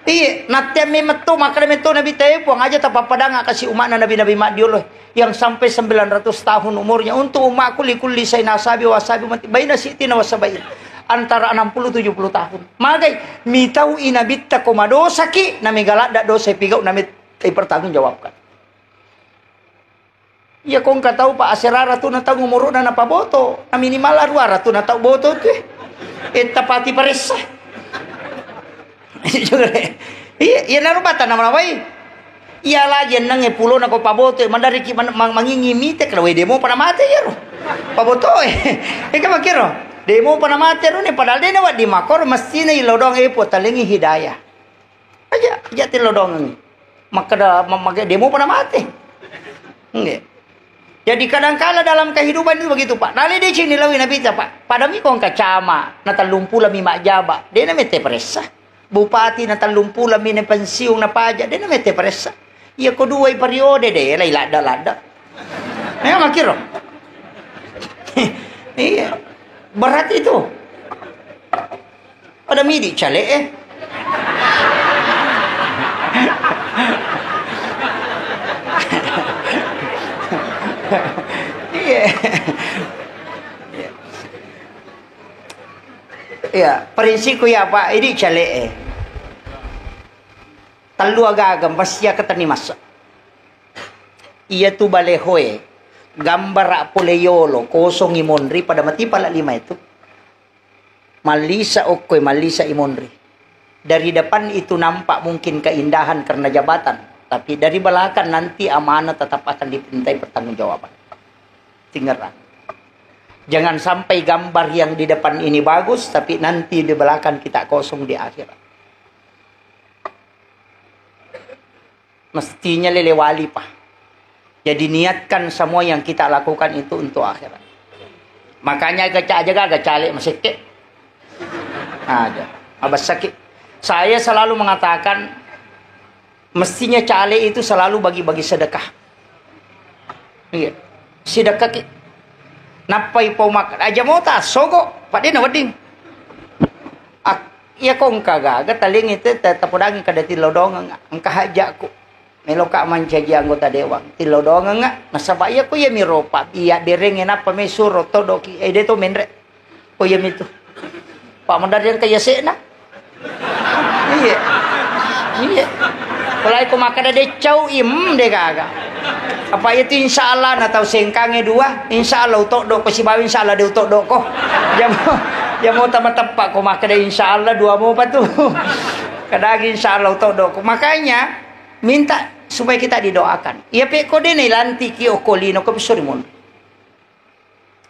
Iya, natteang memang to, makkada metto Nabitta, eh, Puang, aja tapappadanga kasi umatna nabi-nabi maddiolo, eh, yang sampai sembilan ratus tahun umurnya, untuk umatku likulli saina asabi wa asabi mati baina sitina wa sabain. Antara enam puluh tujuh puluh tahun. Magai, mitau i Nabitta ko madosaki, namega ladda dosa pigau, namettai pertanggung jawabkan. Iya, ko engka tau pa asera ratuna tau umuru'na napaboto, na minimal aruwa ratuna tau boto tu, eh. Etta pati paressa. Iya, iya, naru bata nama nawai. Iya lagi enneng e pulona ko paboto, eh, mandariki man-, mang-, mangingi mite kala we demo pada mate iyaro. Paboto, eh. Eh, ka makiro. Demo pada mate ro ne, padahal dena waddi makor, mestine ilo doang, eh, potalengi hidayah. Aja, aja tilodongengi. Makkeda, ma-, mage demo pada mate. Nggih. Jadi kadangkala dalam kehidupan itu begitu, Pak. Nale deceng nilawi Nabitta, Pak. Padami kong kacama, na tellung pulo mi majjaba. Dena mette paressa. Bupati na tellung pulo mi ne pensiun na pajak. Dena mette paressa. Iya ko duai periode de, lai ladda-ladda. Ya, makiro. Iya. Berat itu. Pada midi cale, eh. Iya. Iya, prinsipku ya, Pak, ini cale, eh. Tellu aga-aga, pasti aku tani masa. Iya tu balehoe, gambara pole yolo, kosongi monri, pada mati pala lima itu. Mallisa okkoe, mallisa i monri. Dari depan itu nampak mungkin keindahan karena jabatan, tapi dari belakang nanti amanah tetap akan dipintai pertanggungjawaban. Tangerang. Jangan sampai gambar yang di depan ini bagus, tapi nanti di belakang kita kosong di akhirat. Mestinya lele wali, Pak. Jadi niatkan semua yang kita lakukan itu untuk akhirat. Makanya gaca aja gaga caleg masekke. Aja. Abas sakit. Saya selalu mengatakan, mestinya caleg itu selalu bagi-bagi sedekah. Iya. Sidekkaki. Nappai pau mak-, aja mota, sogo, padena wedding. Ak-, iya ko engka gaga, talengi te, te, tapodangi kada tilodongeng, engka hajakku. Meloka mancaji anggota dewan, tilodongeng, nasaba iya ko iya miropa, iya derenge nappa me suro todoki, eh, de to menre. Oh, iya mitu. Pak Mandar yang kaya sekna. Iya. Iya. Pulai ko makkeda de cau, im, de gaga. Apa itu insya Allah na tau sengkange dua, insya Allah utoddo ko sibawa insya Allah de utoddo ko. Jamo, jamo tama tepak ko makkeda insya Allah dua mo patu. Kadagi insya Allah utoddo ko. Makanya minta supaya kita didoakan. Iya pe ko de ne lantiki okolino ko pisori mon.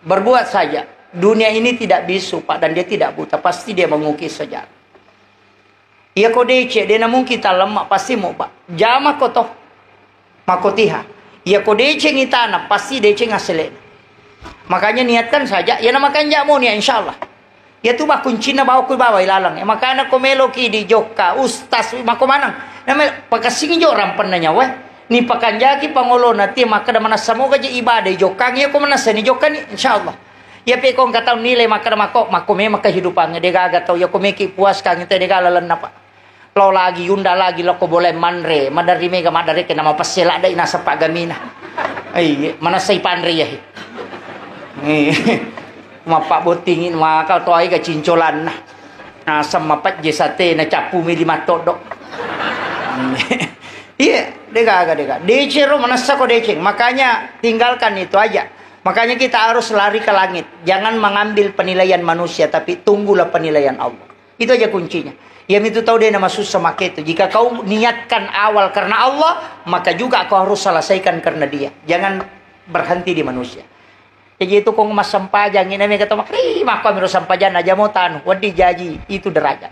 Berbuat saja. Dunia ini tidak bisu, Pak, dan dia tidak buta. Pasti dia mengukir sejarah. Iya ko deceng, de namungkin talemma, pasti mo, Pak. Jama ko toh. Makotiha. Iya ko deceng itana, pasti deceng asele. Makanya niatkan saja. Ya na makanja mo nia, insya Allah. Iyatu makkuncinna bawakku bawai laleng. Eh, makana ko meloki di jokka, ustaz, mako maneng. Namel-, pakassingi jo rampenna nyawa. Ni pakanjaki pangolona, ti makkeda manassa moga je ibadah i jokkang, iya ko manassa ni jokkani, insyaallah. Iya pe ko engka tau nilai makkeda makko, makko memang kehidupannya, de gaga tau, iya ko meki puaskan itu de gaga lalenna, Pak. Lao lagi, yunda lagi, lao ko boleh manre, maderri mega maderri kena mapesse ladde naseng paggamina. Iya, manessai panre iya. Iya. Mappabbottingi maka to ai ga cincolanna. Naseng mapejje sate na cappu mi lima toddo. Iya, de gaga, de gaga. Deceng ro, manessa ko deceng. Makanya tinggalkan itu aja. Makanya kita harus lari ke langit. Jangan mengambil penilaian manusia, tapi tunggulah penilaian Allah. Itu aja kuncinya. Iya mitu tau de namasussa make itu. Jika kau niatkan awal karena Allah, maka juga kau harus selesaikan karena Dia. Jangan berhenti di manusia. Jadi itu kong massempajang, ini mega tau makkeda, "Ih, makko miro sempajang aja mau tanu, wedi jaji, itu derajat."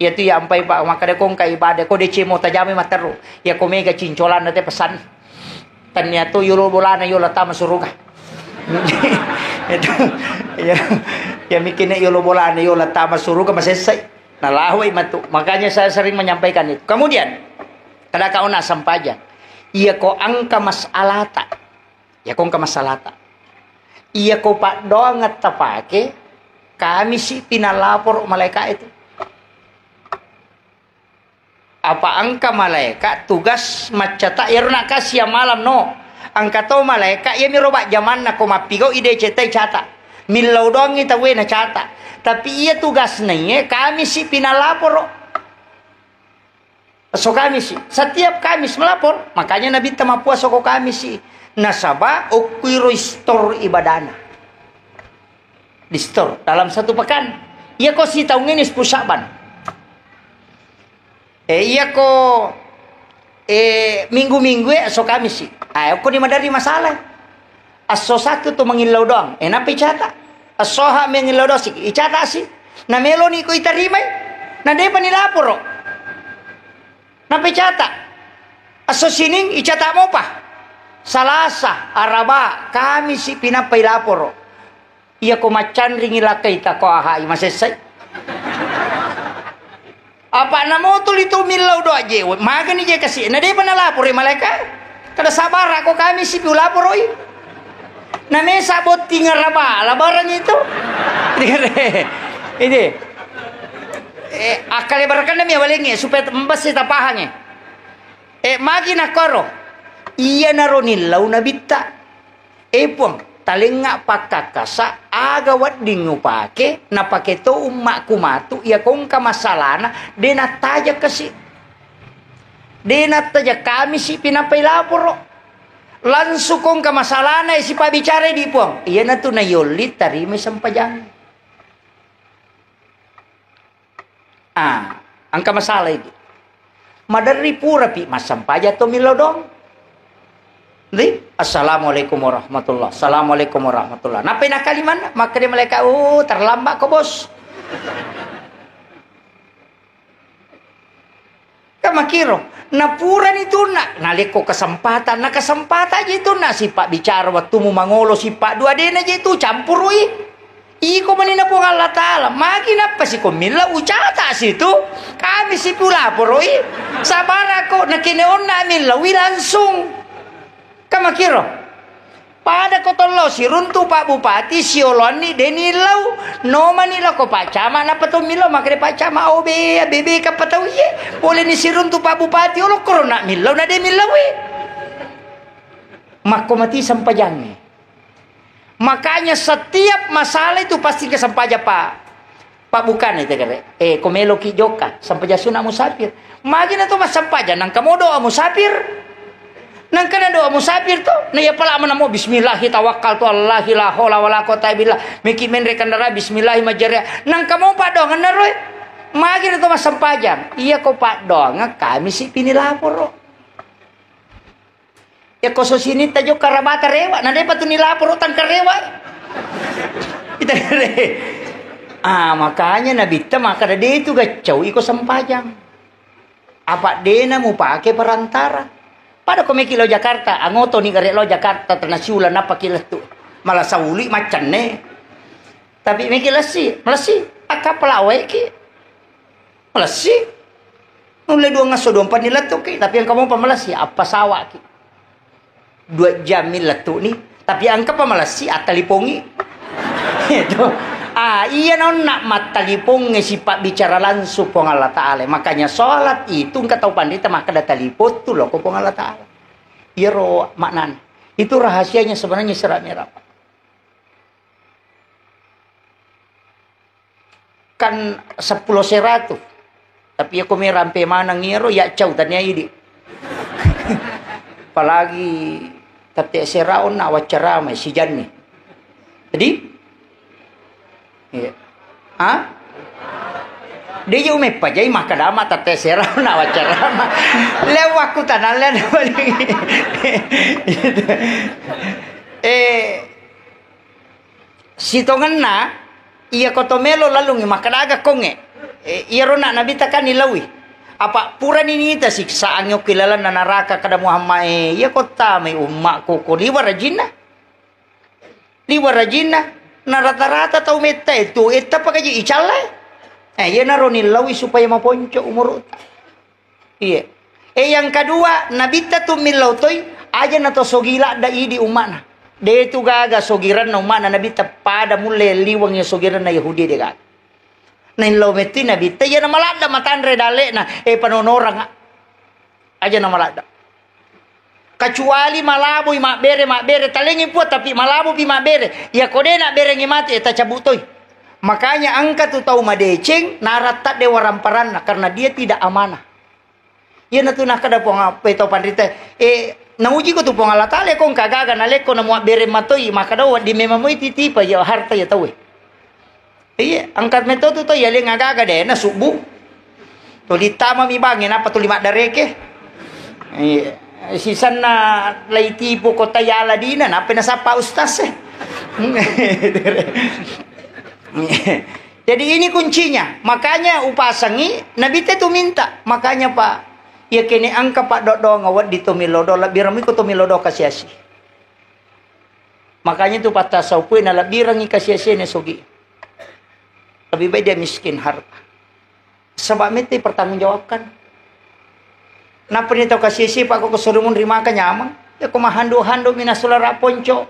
Iya tu ya ampai, Pak, makkeda ko engka ibadah, ko deceng mo tajame matteru. Iya ko mega cincolanna te pesan. Tania tu yolo bolana yola tama suruga. Itu, iya, iya mikirnya yolo bolana yola tama suruga masessai. Nah, lahoi matu. Makanya saya sering menyampaikan itu. Kemudian, kada kauna sempajang. Iya ko engka masalata. Iya ko engka masalata. Iya ko paddoangetta pake, Kamisi pi nalaporo malaeka itu. Apa engka malaeka tugas maccata, iyaro nakkasiang malam no. Engka to malaeka, iyamiro bajjamanna ko mappigau i deceng tai cata. Millau doangngi tauwe nacata. Tapi iya tugasna iye, Kamisi pi nalaporo. Esso Kamisi, setiap Kamis melapor, makanya Nabitta mappuasa ko Kamisi. Nasaba okkuiro istor ibadana. Distor dalam satu pekan. Iya ko sitaungnge ni sepuluh Sya'ban. Eh, iya ko, eh, minggu-minggu e esso Kamisi. Ah, okko ni maderri masalah. Esso Sattu tu mangillau doang. Eh, nappa icata. Esso Ahad mangillau doang si, icata si. Na meloni ko itarimai. Na depa ni laporo. Nappa icata. Esso Sining icata mopa. Salasa, Araba, Kamisi pi nappa ilaporo. Iya ko maccanringi lakkaita ko Ahai masessai. Apa namo tuli tu millau doa je, magani je kasi. Na depa nalaporo malaeka. Kada sabara ko Kamisi pi ulaporoi. Na mesa botting Araba, labaran itu. Ini. Eh, akkale barakanna mi awalengnge supaya mbessi tapahangnge. Eh, magi nakkoro. Iyanaro nillau Nabitta. Eh, Puang, talengnga pakkakkasa, aga wedding upake, napake to ummakku matu, iya kongka masalana, de nattajeng kasi. De nattajeng Kamisi pi nappa ilaporo. Langsung kongka masalana, eh, sipabbicara di Puang. Iyanatu nayolli tarimai sempajang. Ah, engka masalah idi. Maderri purapi massempajang to millau doang. Ndi? Assalamualaikum warahmatullah. Assalamualaikum warahmatullah. Nappai nakkalimanna, makkeda malaika, "Oh, terlambat ko, Bos." Kan makkiro, napurani tunna, nalekko kesempatan, na kesempatan je tunna, sipabbicara wettumu mangolo, sipa dua dena je tu, campurui. Iko manina Puang Allah Ta'ala, magi nappa siko millau ucata situ, kami sipu laporoi, sabarako, nakene onna millaui langsung. Kan makkiro. Pada ko tollo siruntu Pak Bupati, sioloanni deni lau, nomani lako Pak Camat, nappa to millau, makkeda Pak Camat, "Oh, be, bebe, kappa tau iye, boleh ni siruntu Pak Bupati, olo korona millau, na de millaui." Makko mati sempajangnge. Makanya setiap masalah itu pasti kesempajang, Pak. Pak, bukan itu, kare. Eh, ko meloki jokka, sempajang sunna musafir. Magi na to massempajang, nangka mo doa musafir. Nangka na doa musafir to, na iya pala mana mo, "Bismillahi tawakkaltu alallahi la haula wala quwata billah." Meki menre kendaraan, "Bismillahi majariya." Nangka mo paddoangenna roe. Magi na to massempajang. Iya ko paddoangeng, kami si pini laporo. Yakko sosinitta jokka rabata rewa, na depa tu nilaporo tangka rewa. Ita re. Ah, makanya Nabitta makkada, "De tu gaccau iko sempajang. Apa dena mupake perantara." Pada ko meki lao Jakarta, angoto ni gare lao Jakarta, tena siulang nappa ki lettu. Malah sauli maccenne. Tapi meki lessi, melessi, akkapala wae ki. Malessi. Nulle dua ngasso dua empat ni lettuki, tapi engka mopa malessi, appasawaki. Dua jam mi lettu'ni, tapi engka pa malessi, attalipongi. Itu. Ah, iya nonna mattalipongnge sipabbicara langsung Puang Allah Ta'ala. Makanya sholat itu engka tau panrita makkeda talipottu loko Puang Allah Ta'ala. Iyaro maknana. Itu rahasianya sebenarnya Isra Mi'raj. Kan seppulo seratu. Tapi aku mai rampe maneng iyaro, ya cau tania idi. Apalagi tette sera onna waccarama sijanni. Jadi, iya. Ha? Dia je umeppa jai makkadama tette sera onna waccarama. Lewakku tanah lewat. Eh, Sitongenna, iyako to melo lalungngi makkadaga kongnge. E, iyaro na Nabitta kan nilaui. Apa purani nita siksaangnge okko ilalenna naraka, kada Muhammad e, iyako tamai ummakku ko liwa rajinna. Liwa rajinna, na rata-rata tau metta e tu, etta pakaji icalle. E, iyanaro nilaui supaya maponco umuru'ta. Iya. E, yang kedua, Nabitta tu millau toi, aja na to sogi ladda idi umma'na. De tu gaga sogiranna umma'na Nabitta pada mulle liweng ya sogiranna Yahudi de gaga. Naillau metti Nabitta, iya na maladda matanre dalle'na, e, panonorang. Aja na maladda. Kecuali malaboi mabbere, mabbere, talengi pua, tapi malabopi mabbere. Iya ko de nabberengi mate, e, tacabut toi. Makanya engka tu tau madeceng, naratta de waramparanna, karena dia tidak amanah. Iyanatu nakkeda Puang, apa tau panrita, eh, nauji ko tu Puang Allah Ta'ala, ko engka gaga nalekko na muabbere matoi, makkeda wedding memang moi titipa ya harta ya tauwe. Iya, engka metto tu to ya leng agaga de na subbu. Tuli tama mi bange, napa tuli maddareke. Iya, sisanna lai tipu kota yala dina, napa nasappa ustaz e. Jadi ini kuncinya. Makanya upasangi, Nabitta tu minta. Makanya, Pak, iya kene engka paddoddong wedding to millau do, lebbirengngi ko to millau do kasiasi. Makanya tu pattasaupu na lebbirengngi kasiasi na sogi. Lebih baik dia miskin harta. Saba mette pertanggungjawabkan. Napani tau kasiasi, Pak, ko sorimunri maka nyameng. Ya ko mahandu-handu mina sulara ponco.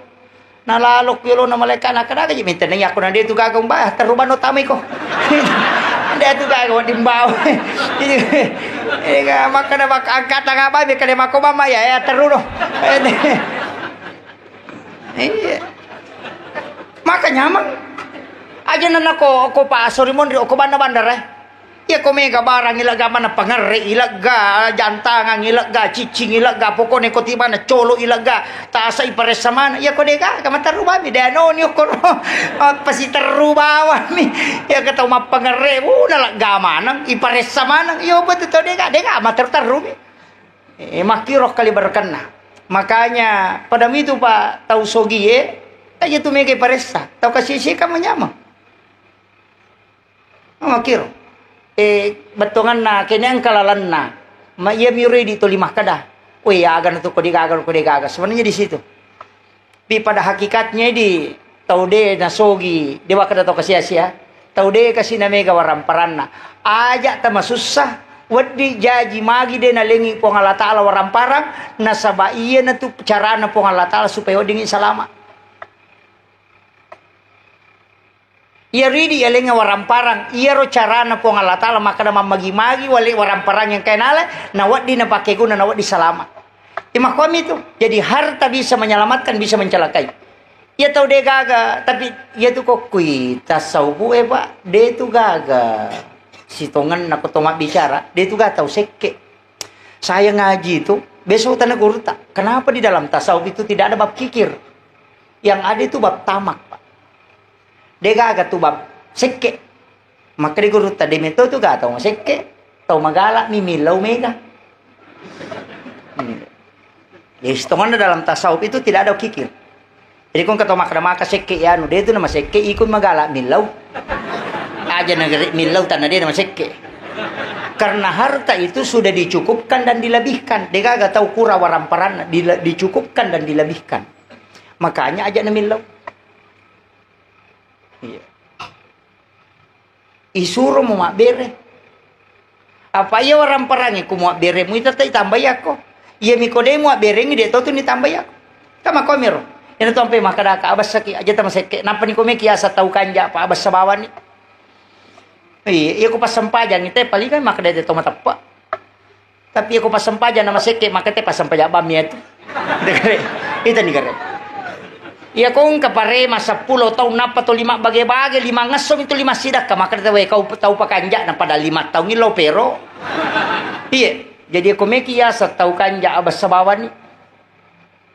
Nalalo ku yolona malaika, nakkeda ji mintennai, aku na de tu gaga umba, terru bano tamai ko. De tu gaga wedding bawa. Iya, makkeda maka angkat tangan babi kale mako mama ya, ya terru do. Iya. Maka nyameng. Aja nana ko, ko pa sorimunri, ko banda-bandara. Iya ko mega barang ilegga mana pangerre ilegga, jantangang ilegga, cicing ilegga, pokokne ko tibana colo ilegga, tasa iparessa mana. Iya ko de gaga materru bami, de anoni okkoro. Apa si terru bawami. Iya ko tau mappangerre, uh, nalegga maneng, iparessa maneng. Iya betul tau de gaga, de gaga materru-terru mi. Eh, makkiro kali berkenna. Makanya pada mitu pa tau sogie, aja tu mega iparessa. Tau kasisi kan manyameng. Makkiro. Eh, bettonganna, kene engka lalenna. Ma iya miro idi toli makkeda. Weh, aga na tu ko de gaga, ko de gaga. Sebenarnya di situ. Tapi pada hakikatnya di tau de nasogi, de wakkeda tau kasiasia. Tau de kasi na mega waramparanna. Aja tamasussa, wedding jaji magi de nalengi Puang Allah Ta'ala waramparang, nasaba iya na tu carana Puang Allah Ta'ala supaya weddingi salama. Iyaro idi yalengnge waramparang, iyaro carana Puang Allah Ta'ala makkeda mammagi-magi wale waramparangnge engkae nala, nawedding napakkeguna, nawedding salama. Imakkuami tu. Jadi harta bisa menyelamatkan, bisa mencelakai. Iya tau de gaga, tapi iya tu kokkui tasawufu e, Pak, de tu gaga. Sitongenna ko to mabbicara, de tu gaga tau sekke. Saya ngaji itu, besok tanya guru tak, kenapa di dalam tasawuf itu tidak ada bab kikir? Yang ada itu bab tamak, Pak. De gaga tu bab sekke. Maka di guru tak, de metto tu gaga tau sekke, tau magala mi millau mega. Hmm. Jadi, setonganna dalam tasawuf itu tidak ada kikir. Jadi, ko engka tau makkeda maka sekke anu, de tu nama sekke, iko magala millau. Aja negeri millau tanah de nama sekke. Karena harta itu sudah dicukupkan dan dilebihkan. De gaga tau kura waramparanna, dile-, dicukupkan dan dilebihkan. Makanya aja na millau. Iya. Isuro mo mabbere. Apa iya waramparangnge ku muabbere mu ita tai tambai akko. Iya mi ko de muabberengngi de to tu ni tambai akko. Tama komiro. Iyana tu ampe makkadaka, "Abessaki, aja tamasekke." Nappa ni komeki asa tau kanja, Pak, abessa bawani. Iya, iya ko passempajangi te palingan makkeda te to mateppe. Tapi iya ko passempajang na masekke, makkeda te passempajang bammi atu. Ita ni kare. Iya ko engka parema seppulo taung nappa to lima bage-bage, lima ngesso mi tu lima sidakka, makkeda te, "We, kau tau pakanja na pada lima taung illo pero." Iya, jadi ko meki asa tau kanja abessa bawani.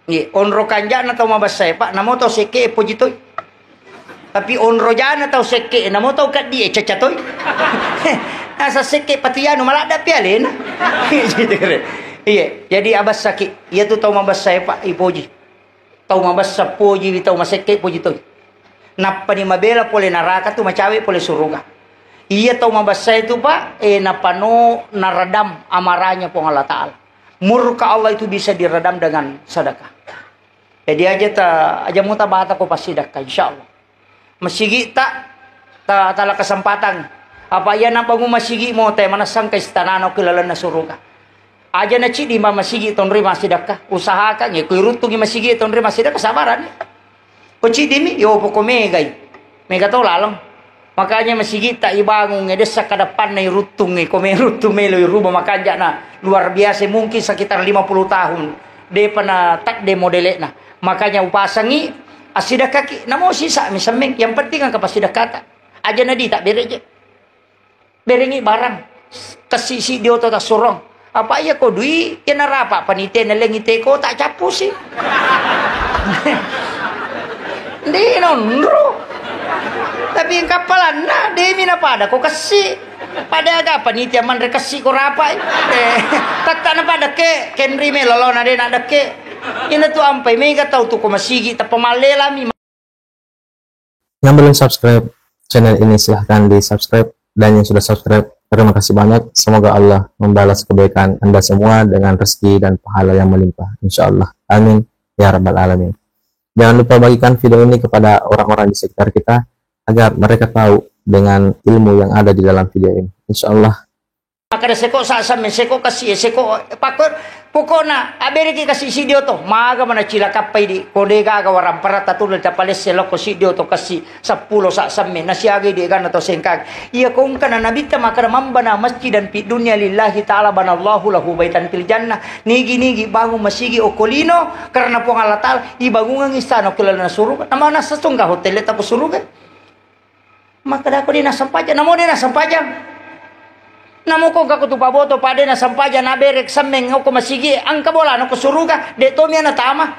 Nggih, onro kanja'na tau mabessae, Pak, namo tau sekke e poji toi. Tapi onro jana tau sekke e, namo tau keddi e caca toi. Asa sekke patu yanu maladda pi alena. Iya, jadi abessaki. Iya tu tau mabessae, Pak, ipoji. Tau mabessa poji, tau masekke poji toi. Nappani mabela pole naraka tu macawe pole suruga. Iya tau mabessae tu, Pak, e napano naredam amarahnya Puang Allah Ta'ala. Murka Allah itu bisa diredam dengan sedekah. Jadi aja ta, aja muta bata ko passidakka, insyaallah. Masigi ta, ta, tala kesempatan. Apa iya nabangun masigi mo te manessang ke istanana ke lalenna suruga. Aja na cidi ma masigi tonri massidakka. Usahakan ya, kui ruttungi masigi tonri massidakka sabaran. Ko cidimi, yo poko megai. Mega to laleng. Makanya masigi ta ibangun e dessa kadappanna iruttung e, ko me ruttung melo iruba makanja na luar biasa, mungkin sekitar lima puluh tahun. Depa na tadde modele'na. Makanya upasangi assidakkaki, namo sisa mi semmeng, yang penting engka passidakkata. Aja na di tak bere je. Berengi barang. Kessi siddi oto tassurong. Apa iya ko dui, iya narapa panitia nalengi teko tak cappusi. Ndi nonro. Tapi engka palanna, demi na pada ko kessi. Pada aga panitia manre kessi ko rapai. Eh, tatta na pada ke, kenri me lolona de na dekke. Ina tu ampai mega tau tu ko masigi tappa mallelami. Yang belum subscribe channel ini, silahkan di subscribe, dan yang sudah subscribe, terima kasih banyak. Semoga Allah membalas kebaikan Anda semua dengan rezeki dan pahala yang melimpah, insya Allah. Amin ya rabbal alamin. Jangan lupa bagikan video ini kepada orang-orang di sekitar kita agar mereka tahu dengan ilmu yang ada di dalam video ini. Insya Allah. Makkeda seko sa samme, seko kasi, seko pakko, pokokna abereki kasi sidio to. Maga mana cilakappai di, ko de gaga waramparatta tu tapalesse lokko sidio to kasi seppulo sa samme. Nasiagai di ganna to sengkang. Iya ko engkana nabitta makkeda, "Man bana masjidan fid dunya lillahi ta'ala banallahu lahu baitan fil jannah." Nigi-nigi bangun masigi okko lino karena Puang Allah Ta'ala, ibangungang istana okko laleng suruga. Namana sesungka hotel ta ko suruga. Makkedako de nassempajang, namo de nassempajang. Namo ko engka ko tu paboto, pa de nassempajang, naberek semmeng okko masigi, engka bolana ko suruga, de tomi ana tama.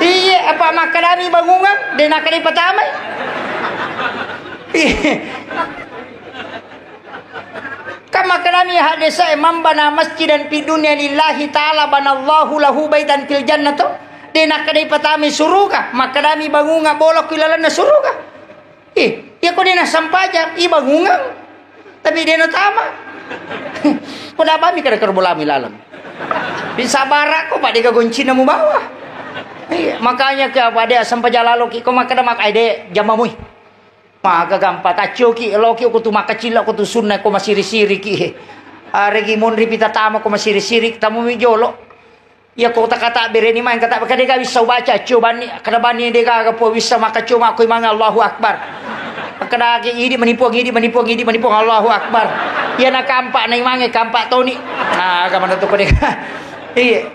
Iye, apa makkedami bangungang, de nakkeda patamai. Iye. Kan makkedami haddesae, "Man bana masjidan fid dunya lillahi ta'ala banallahu lahu baitan fil jannah," to. De nakkedai patamai suruga, makkedami bangunga bolokko ilalenna suruga. Ih, iya ko de nassempajang, i bangungang. Tapi de natama. Ko da bami kada kerbolami laleng. Bisa barak ko, Pak, de gagoncina mubawa. Iya, makanya ke apa de sempajang laloki ko makkeda mak-, ai de jamamui. Maga gampang, taccoki, loki ko tu makkacilla, ko tu sunna, ko masiri-siriki. Aregi monri pita tama, ko masiri-siri, tamu mi jolo. Iya ko takata bereni main kata, kade ga wissa ubaca, accio banni, kada banni de gaga po wissa makkaccio makko imange Allahu Akbar. Kada agi idi manipuang, idi manipuang, idi manipuang Allahu Akbar. Iya na kampak na imange kampak toni. Nah, aga mana tu kode. Iya.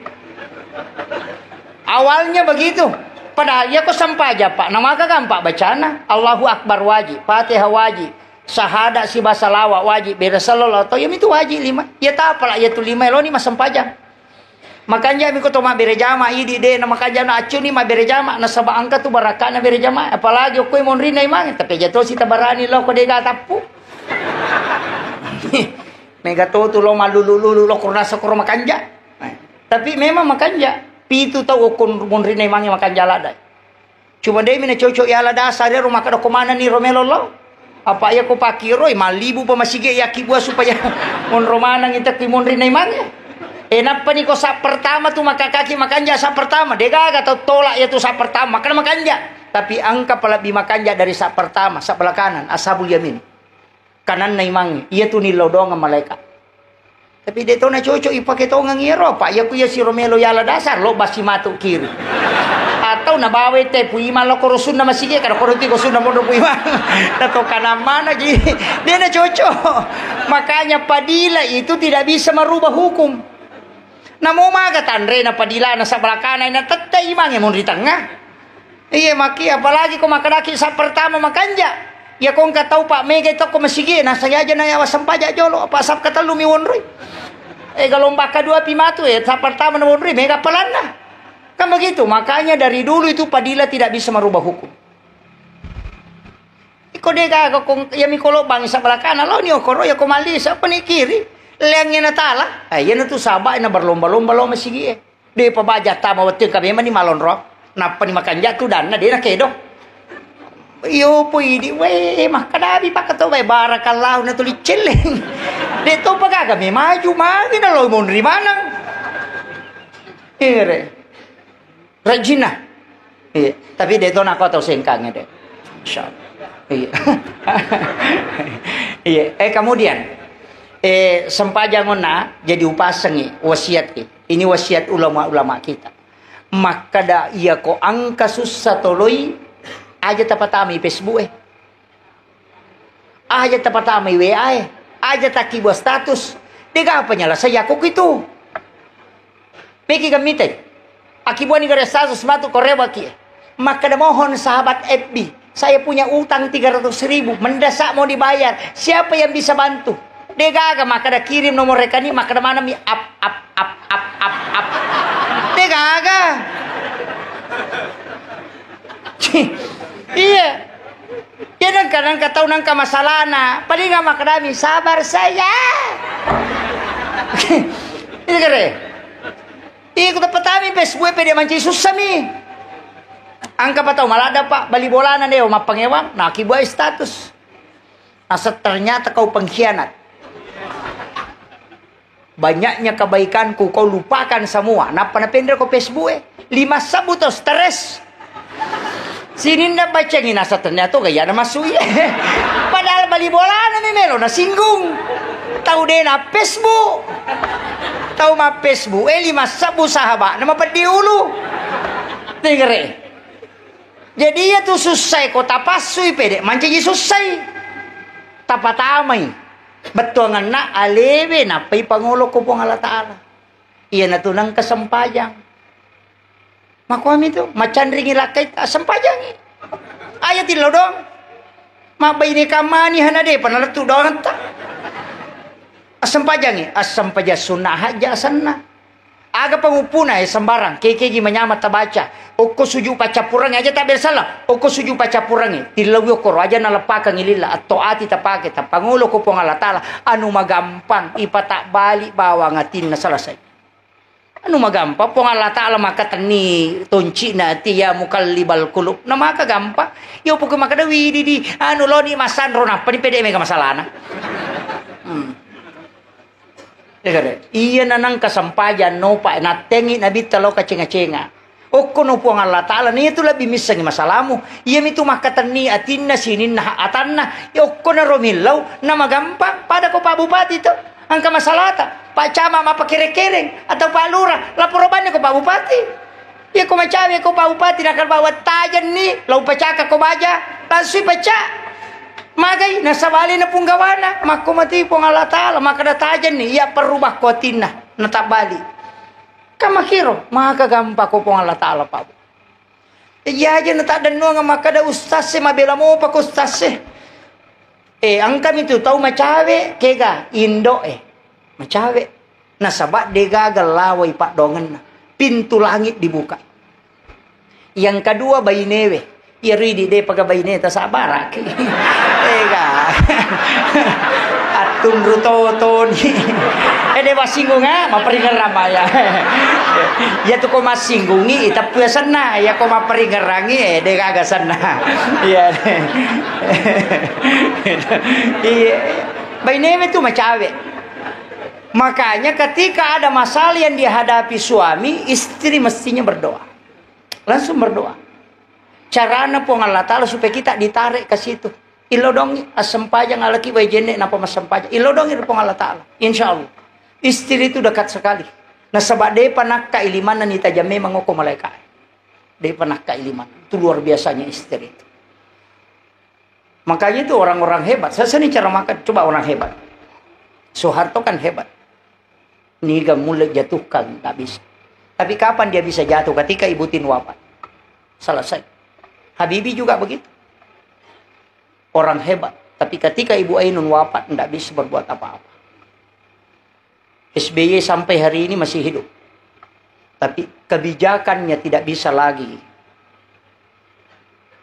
Awalnya begitu. Padahal iya ko sempajang, Pak, namaka gampang bacana. Allahu Akbar wajib, Fatihah wajib, syahadat siba salawat wajib, beda sallallahu atau iya mitu wajib lima. Iya tapala iya tu lima eloni massempajang. Makanja mi ko to mabbere jama, idi de na makanja na accuni mabbere jama, nasaba engka tu barakana bere jama, apalagi okko monrinna imang, tapi aja tosi tabarani lo ko dega tappu. Mega to tu lo malulu-lulu lo kurasa kuro makanja. Tapi memang makanja. Pitu tau okko monrinna imangnge makanja ladai. Cuma demi na cocok yala dasar ero makkeda ko manani ro melo lo. Apa iya ko pakiroi, mallibu pa masigi yaki bua supaya monro manang itekki monrinna imangnge. E, nappani ko sa pertama tu makakaki makanja sa pertama. Degaga tau tolak iya tu sa pertama. Makkeda makanja. Tapi engka pa lebbi makanja dari sa pertama, sa belakangan, ashabul yamin. Kananna imangnge, iya tu nillau doang malaika. Tapi de' to na cocok ipake tongeng iyaro, Pak. Iya ku iya siro melo yala dasar, lo basi matu kiri. Atau nabawa te Puimang lo koro sunna masigi, kada koro tiko sunna pondok Puimang. Nato kanang mana ji. De' na cocok. Makanya padila itu tidak bisa merubah hukum. Namo maga tanre na padila na sabala kana na tette imang e mun ri tengah. Iya, maki, apalagi ko makkadaki sa pertama makanja. Iya, ko engka tau pa mega tokko masigi, na saja na yawa sempaja jolo, apa sab katellu mi wonroi. Eh, gelombang kedua pi matu, eh, sa pertama na wonroi, mega palanna. Kan begitu, makanya dari dulu itu padila tidak bisa merubah hukum. Iko de gaga kong, iya mi kolo bangsa balakana, lo ni okoro, iya ko malisa, apa ni kiri, leangnya na tala. Eh, iya na tu sabak na berlomba-lomba lo masigi, eh. De' pa baja tama wettu engka memang ni malonro. Nappa ni makanja tu danna de' na kedo. Iyo po idi, weh, makkadabi pakkato, weh, barakallahu na tuli celleng. De' to pa gaga me maju, magi na lo monri maneng. Ere. Rajinna. Iya, tapi de' to nako tau sengkange de'. Insyaallah. Iya. Iya, eh, kemudian, eh, sempajang onna jadi upasengi wasiat ki. Ini wasiat ulama-ulama kita. Makkada iya ko engka sussa toloi, aja tapatamai Facebook e. Aja tapatamai W A e. Aja takkibua status. Dega apa nyala saya kok itu. Meki gamitai. Akkibuani gare status matu ko rewaki. Makkada mohon sahabat F B. Saya punya utang tiga ratus ribu, mendesak mau dibayar. Siapa yang bisa bantu? De gaga makkada kirim nomor rekening, makkada manami ap, ap, ap, ap, ap, ap. De gaga. Iya. Iya, nengka, nengka tau nengka masalahna. Paling makkadami, "Sabar saya." Iya kere. Iya, ku tepatami Facebook pede manci sussami. Angka pa tau maladda, Pak, bali bolana deo mappangewang, na kibuai status. Naseng ternyata kau pengkhianat. Banyaknya kebaikanku kau lupakan semua. Nappa napenre ko Facebook e. Lima sebbu to stres. Sininna bacangi naseng ternyata gaya na masui. Padahal bali bolana mi melo na singgung. Tau de na Facebook. Tau ma Facebook e lima sebbu sahabat na mapeddi ulu. Dengar e. Jadi iya tu sussai ko tapassui pede mancaji sussai. Tapatamai. Bettuanganna alewe nappai pangolo ko Puang Allah Ta'ala. Iyanatu nengka sempajang. Makuami tu, macanringi lakkai, assempajangi. Aja tillo doang. Mabbaine kamani hana depa nalettu doang ta. Assempajangi, assempajang sunna hajja asenna. Aga panguppuna e sembarang, kekegi manyama tabaca. Okko suju paccappurangi aja tabbe salah. Okko suju paccappurangi, tillawi okkoro aja naleppakengi lilla, atto ati tapake, tappangolo ko Puang Allah Ta'ala, anu magampang, ipatabbali bawang atinna selesai. Anu magampang, Puang Allah Ta'ala makkatenni toncina ati, ya mukallibal qulub. Na maka gampang. Yo pokok makkeda widi di, anu loni masanro nappa ni pede mega masalahna. Hmm. Iya nanang kasempajang nopa nattengi nabitta lao kacenga-cenga. Okkono Puang Allah Ta'ala, nitu lebbi missengi masalamu. Iyamitu makkatenni atinna sininna atanna. Ya okkonaro millau, namagampang. Pada ko Pak Bupati to, engka masalata. Pak Camat mappakere-kereng atau Pak Lurah, laporo banni ko Pak Bupati. Iya ko macawe ko Pak Bupati, nakal bawa tajenni, lau pacaka ko baja, langsui pecah. Magai nasabali na punggawana, makko mati Puang Allah Ta'ala, makkeda tajenni, iya perrubah ko atinna, natabbali. Kan makiro, maka gampang ko Puang Allah Ta'ala, Pak. Jaji aja na taddennuang makkeda ustaz e, mabela mopa ko ustaz e. Eh, engkami tu tau macawe, kega, indo e. Macawe. Nasaba degaga lawai paddoangenna. Pintu langit dibuka. Yang kedua, bainewe. Iya ridi de paga baine ta sabaraki. Ega. Attunru totoni. Eh, de massinggung, ah, maperingerang maya. Iya tu ko massinggungi, itappu senna. Iya ko maperingerangi, eh, de gaga senna. Iya. Iya. Bainewe tu macawe. Makanya ketika ada masalah yang dihadapi suami, istri mestinya berdoa. Langsung berdoa. Carana Puang Allah Ta'ala supaya kita ditarik ke situ. Ilodongi, assempajang alaki wai jenne napa massempajang. Ilodongi Puang Allah Ta'ala. Insya Allah. Istri itu dekat sekali. Nasaba depa nakka ilimanna ni tajang memang oko malaika. Depa nakka ilimanna. Itu luar biasanya istri itu. Makanya itu orang-orang hebat. Saya sering ceramahkan, coba orang hebat. Soeharto kan hebat. Niga mulle jatuhkan, nggak bisa. Tapi kapan dia bisa jatuh? Ketika Ibu Tin wafat. Selesai. Habibie juga begitu. Orang hebat. Tapi ketika Ibu Ainun wafat, nggak bisa berbuat apa-apa. S B Y sampai hari ini masih hidup. Tapi kebijakannya tidak bisa lagi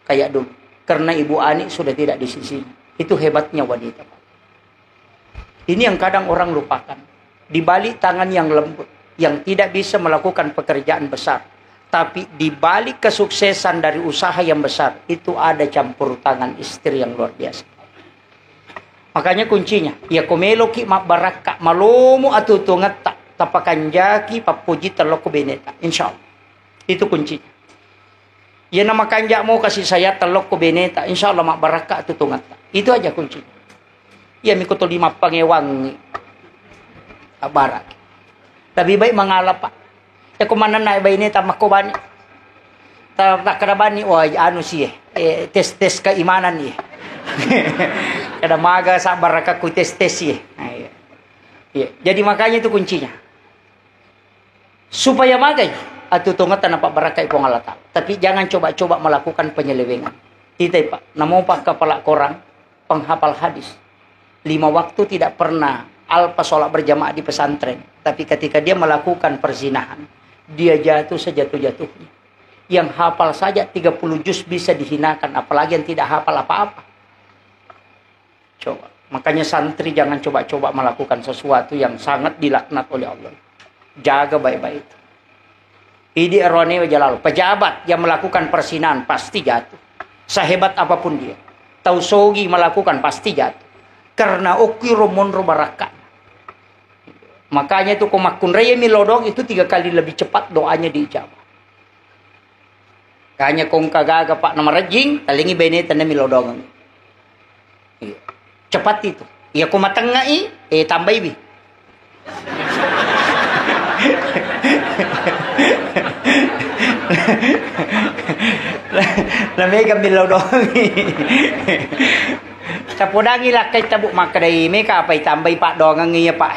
kayak dulu. Karena Ibu Ani sudah tidak di sisi. Itu hebatnya wanita, Pak. Ini yang kadang orang lupakan. Di balik tangan yang lembut, yang tidak bisa melakukan pekerjaan besar, tapi di balik kesuksesan dari usaha yang besar, itu ada campur tangan istri yang luar biasa. Makanya kuncinya, iya ko meloki mabbarakka, malomo atuo-tuongetta, tapakanjaki pappoji tellokko beneta. Insya Allah. Itu kuncinya. Iya na makanja mo kasih sayang tellokko beneta, insya Allah mabbarakka atuo-tuongetta. Itu aja kuncinya. Iya miko tuli mappangewangi. Abbarak. Lebih baik mengalah, Pak. Ya ko manenna baineta makko bani. Ta-, takkeda bani, wah, anu sih, eh, tes-tes keimanan, iya. Kada maga sabbarakakku tes-tes, iya. Nah, iya. Iya. Jadi makanya itu kuncinya. Supaya magai atuo-tuongetta napabbarakkai Puang Allah Ta'ala. Tapi jangan coba-coba melakukan penyelewengan. Itai, Pak, namopa kepala korang, penghafal hadis. Lima waktu tidak pernah alpa sholat berjamaah di pesantren. Tapi ketika dia melakukan perzinahan, dia jatuh sejatuh-jatuhnya. Yang hafal saja tiga puluh juz bisa dihinakan, apalagi yang tidak hafal apa-apa. Coba. Makanya santri jangan coba-coba melakukan sesuatu yang sangat dilaknat oleh Allah. Jaga baik-baik. Idi erone wajalalo. Pejabat yang melakukan perzinahan pasti jatuh. Sehebat apapun dia. Tau sogi melakukan pasti jatuh. Karena okiro monro barakka. Makanya itu ko makkunrai millau doang itu tiga kali lebih cepat doanya diijabah. Kanya ko engka gaga, Pak, namarejjing, talengi baineta na millau doangeng. Iya. Cepat itu. Iya ko matengngai, eh, tambaiwi. Na mega millau doangi. Tapodangi lakkai tabu makkedai mega apa itambai, Pak, doangeng iya, Pak.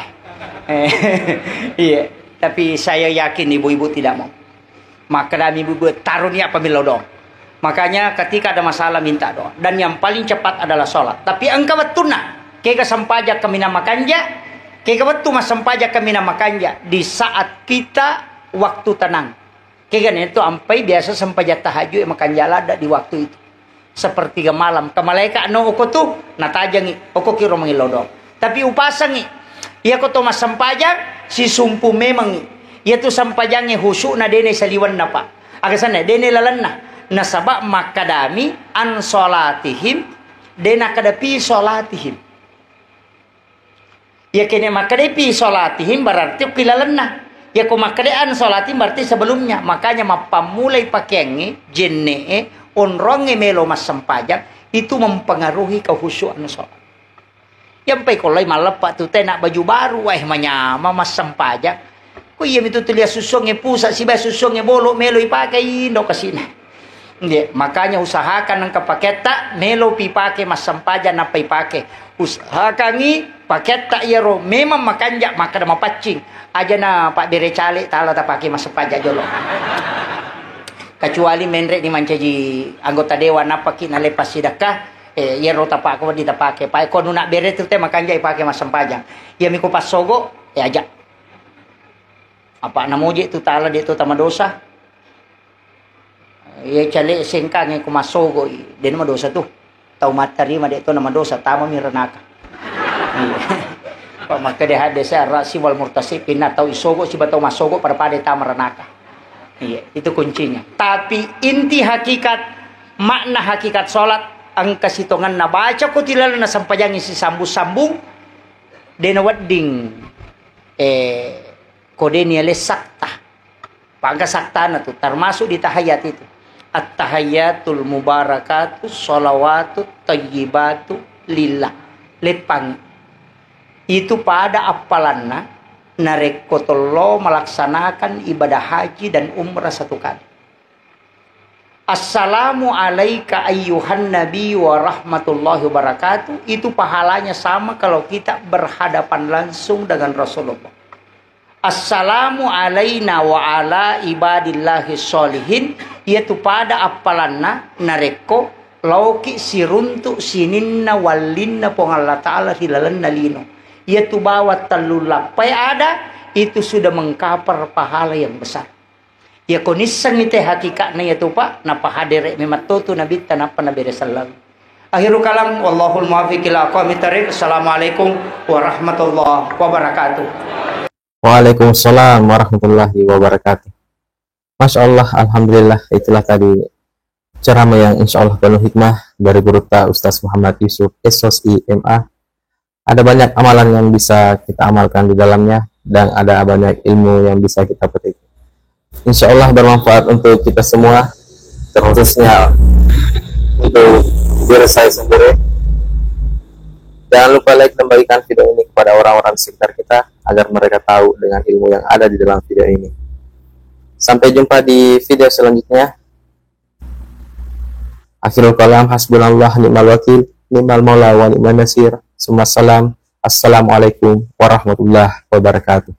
Eh, iya. Tapi saya yakin ibu-ibu tidak mau. Makkedami ibu-ibu, taroni apa millau doang. Makanya ketika ada masalah minta doa. Dan yang paling cepat adalah sholat. Tapi engka wettunna, kega sempajang kaminang makanja, kega wettu massempajang kaminang makanja di saat kita waktu tenang. Kega itu ampai biasa sempajang tahajud makanja ladda di waktu itu. Sepertiga malam. Ke malaika no oko tu, natajangi, oko kiro mangillau doang. Tapi upasangi, iya ko to massempajang, sisumpu memangi. Iya tu sempajangnge khusyukna dene saliwenna, Pak. Aga sanna, dene lalenna. Nasaba makkadami an sholatihim, dena kadapi sholatihim. Iya kene makkedai fi sholatihim berarti okki lalenna. Iya ko makkedai an sholatihim berarti sebelumnya. Makanya mappammulai pakeangnge, jenne'e, onrongnge melo massempajang, itu mempengaruhi kehusyuan sholat. Yang pai kollai malleppa tu tena baju baru, wah manyama massempajang. Ko iya mitu tuli assussongnge pusa siba assussongnge bolo melo ipake indo kasina. Nggih, makanya usahakan engka paketta melo pi pake massempajang nappa ipake. Usahakangi paketta iyaro memang makanja makkeda mapaccing. Aja na pabbere cale tala tapake massempajang jolo. Kecuali menre ni mancaji anggota dewan nappaki nalepas sidakka, eh, iyaro tapake wedding tapake. Pae ko nuna bere tu te makanja ipake massempajang. Iya miko passogo, eh, aja. Apa namoje tu tala de to tamadosa. Iya cale sengkangnge ko massogo i, de madosa tu. Tau mattarima de to namadosa, tamami ranaka. Iya. Pak makkeda hadis ar-rasi wal murtasi pinna tau isogo siba tau massogo pada-pada tama ranaka. Iya, itu kuncinya. Tapi inti hakikat, makna hakikat sholat, engka sitongenna baca ko tilalana sempajangi sisambung-sambung, dena wedding, eh, ko deni ale sakta. Pagga saktana tu, termasuk di tahayat itu. At-tahiyatul mubarakatu sholawatu tayyibatu lillah. Leppangi. Itu pada appalanna, narekko tollo melaksanakan ibadah haji dan umrah satu kali. Assalamu alaika ayyuhan nabi wa rahmatullahi wabarakatuh. Itu pahalanya sama kalau kita berhadapan langsung dengan Rasulullah. Assalamu alaina wa ala ibadillahi sholihin. Iyatu pada appalanna narekko laoki siruntuk sininna wallinna Puang Allah Ta'ala ri lalenna lino. Iyatu bawang tellung lappai ada, itu sudah mengkapar pahala yang besar. Iyako nissengngi te hakikatna iyatu, Pak, napahadere memang totu nabitta nappa nabere selleng. Akhirul kalam, wallahul muwaffiq ila aqwamit thariq. Assalamualaikum warahmatullahi wabarakatuh. Waalaikumsalam warahmatullahi wabarakatuh. Masya Allah, alhamdulillah, itulah tadi ceramah yang insya Allah penuh hikmah dari gurutta Ustaz Muhammad Yusuf, S O S I, M A. Ada banyak amalan yang bisa kita amalkan di dalamnya, dan ada banyak ilmu yang bisa kita petik. Insya Allah bermanfaat untuk kita semua, terkhususnya untuk diri saya sendiri. Jangan lupa like dan bagikan video ini kepada orang-orang di sekitar kita, agar mereka tahu dengan ilmu yang ada di dalam video ini. Sampai jumpa di video selanjutnya. Akhirul kalam, hasbunallah ni'mal wakil, ni'mal maula wa ni'man nasir. Summa salam. Assalamualaikum warahmatullahi wabarakatuh.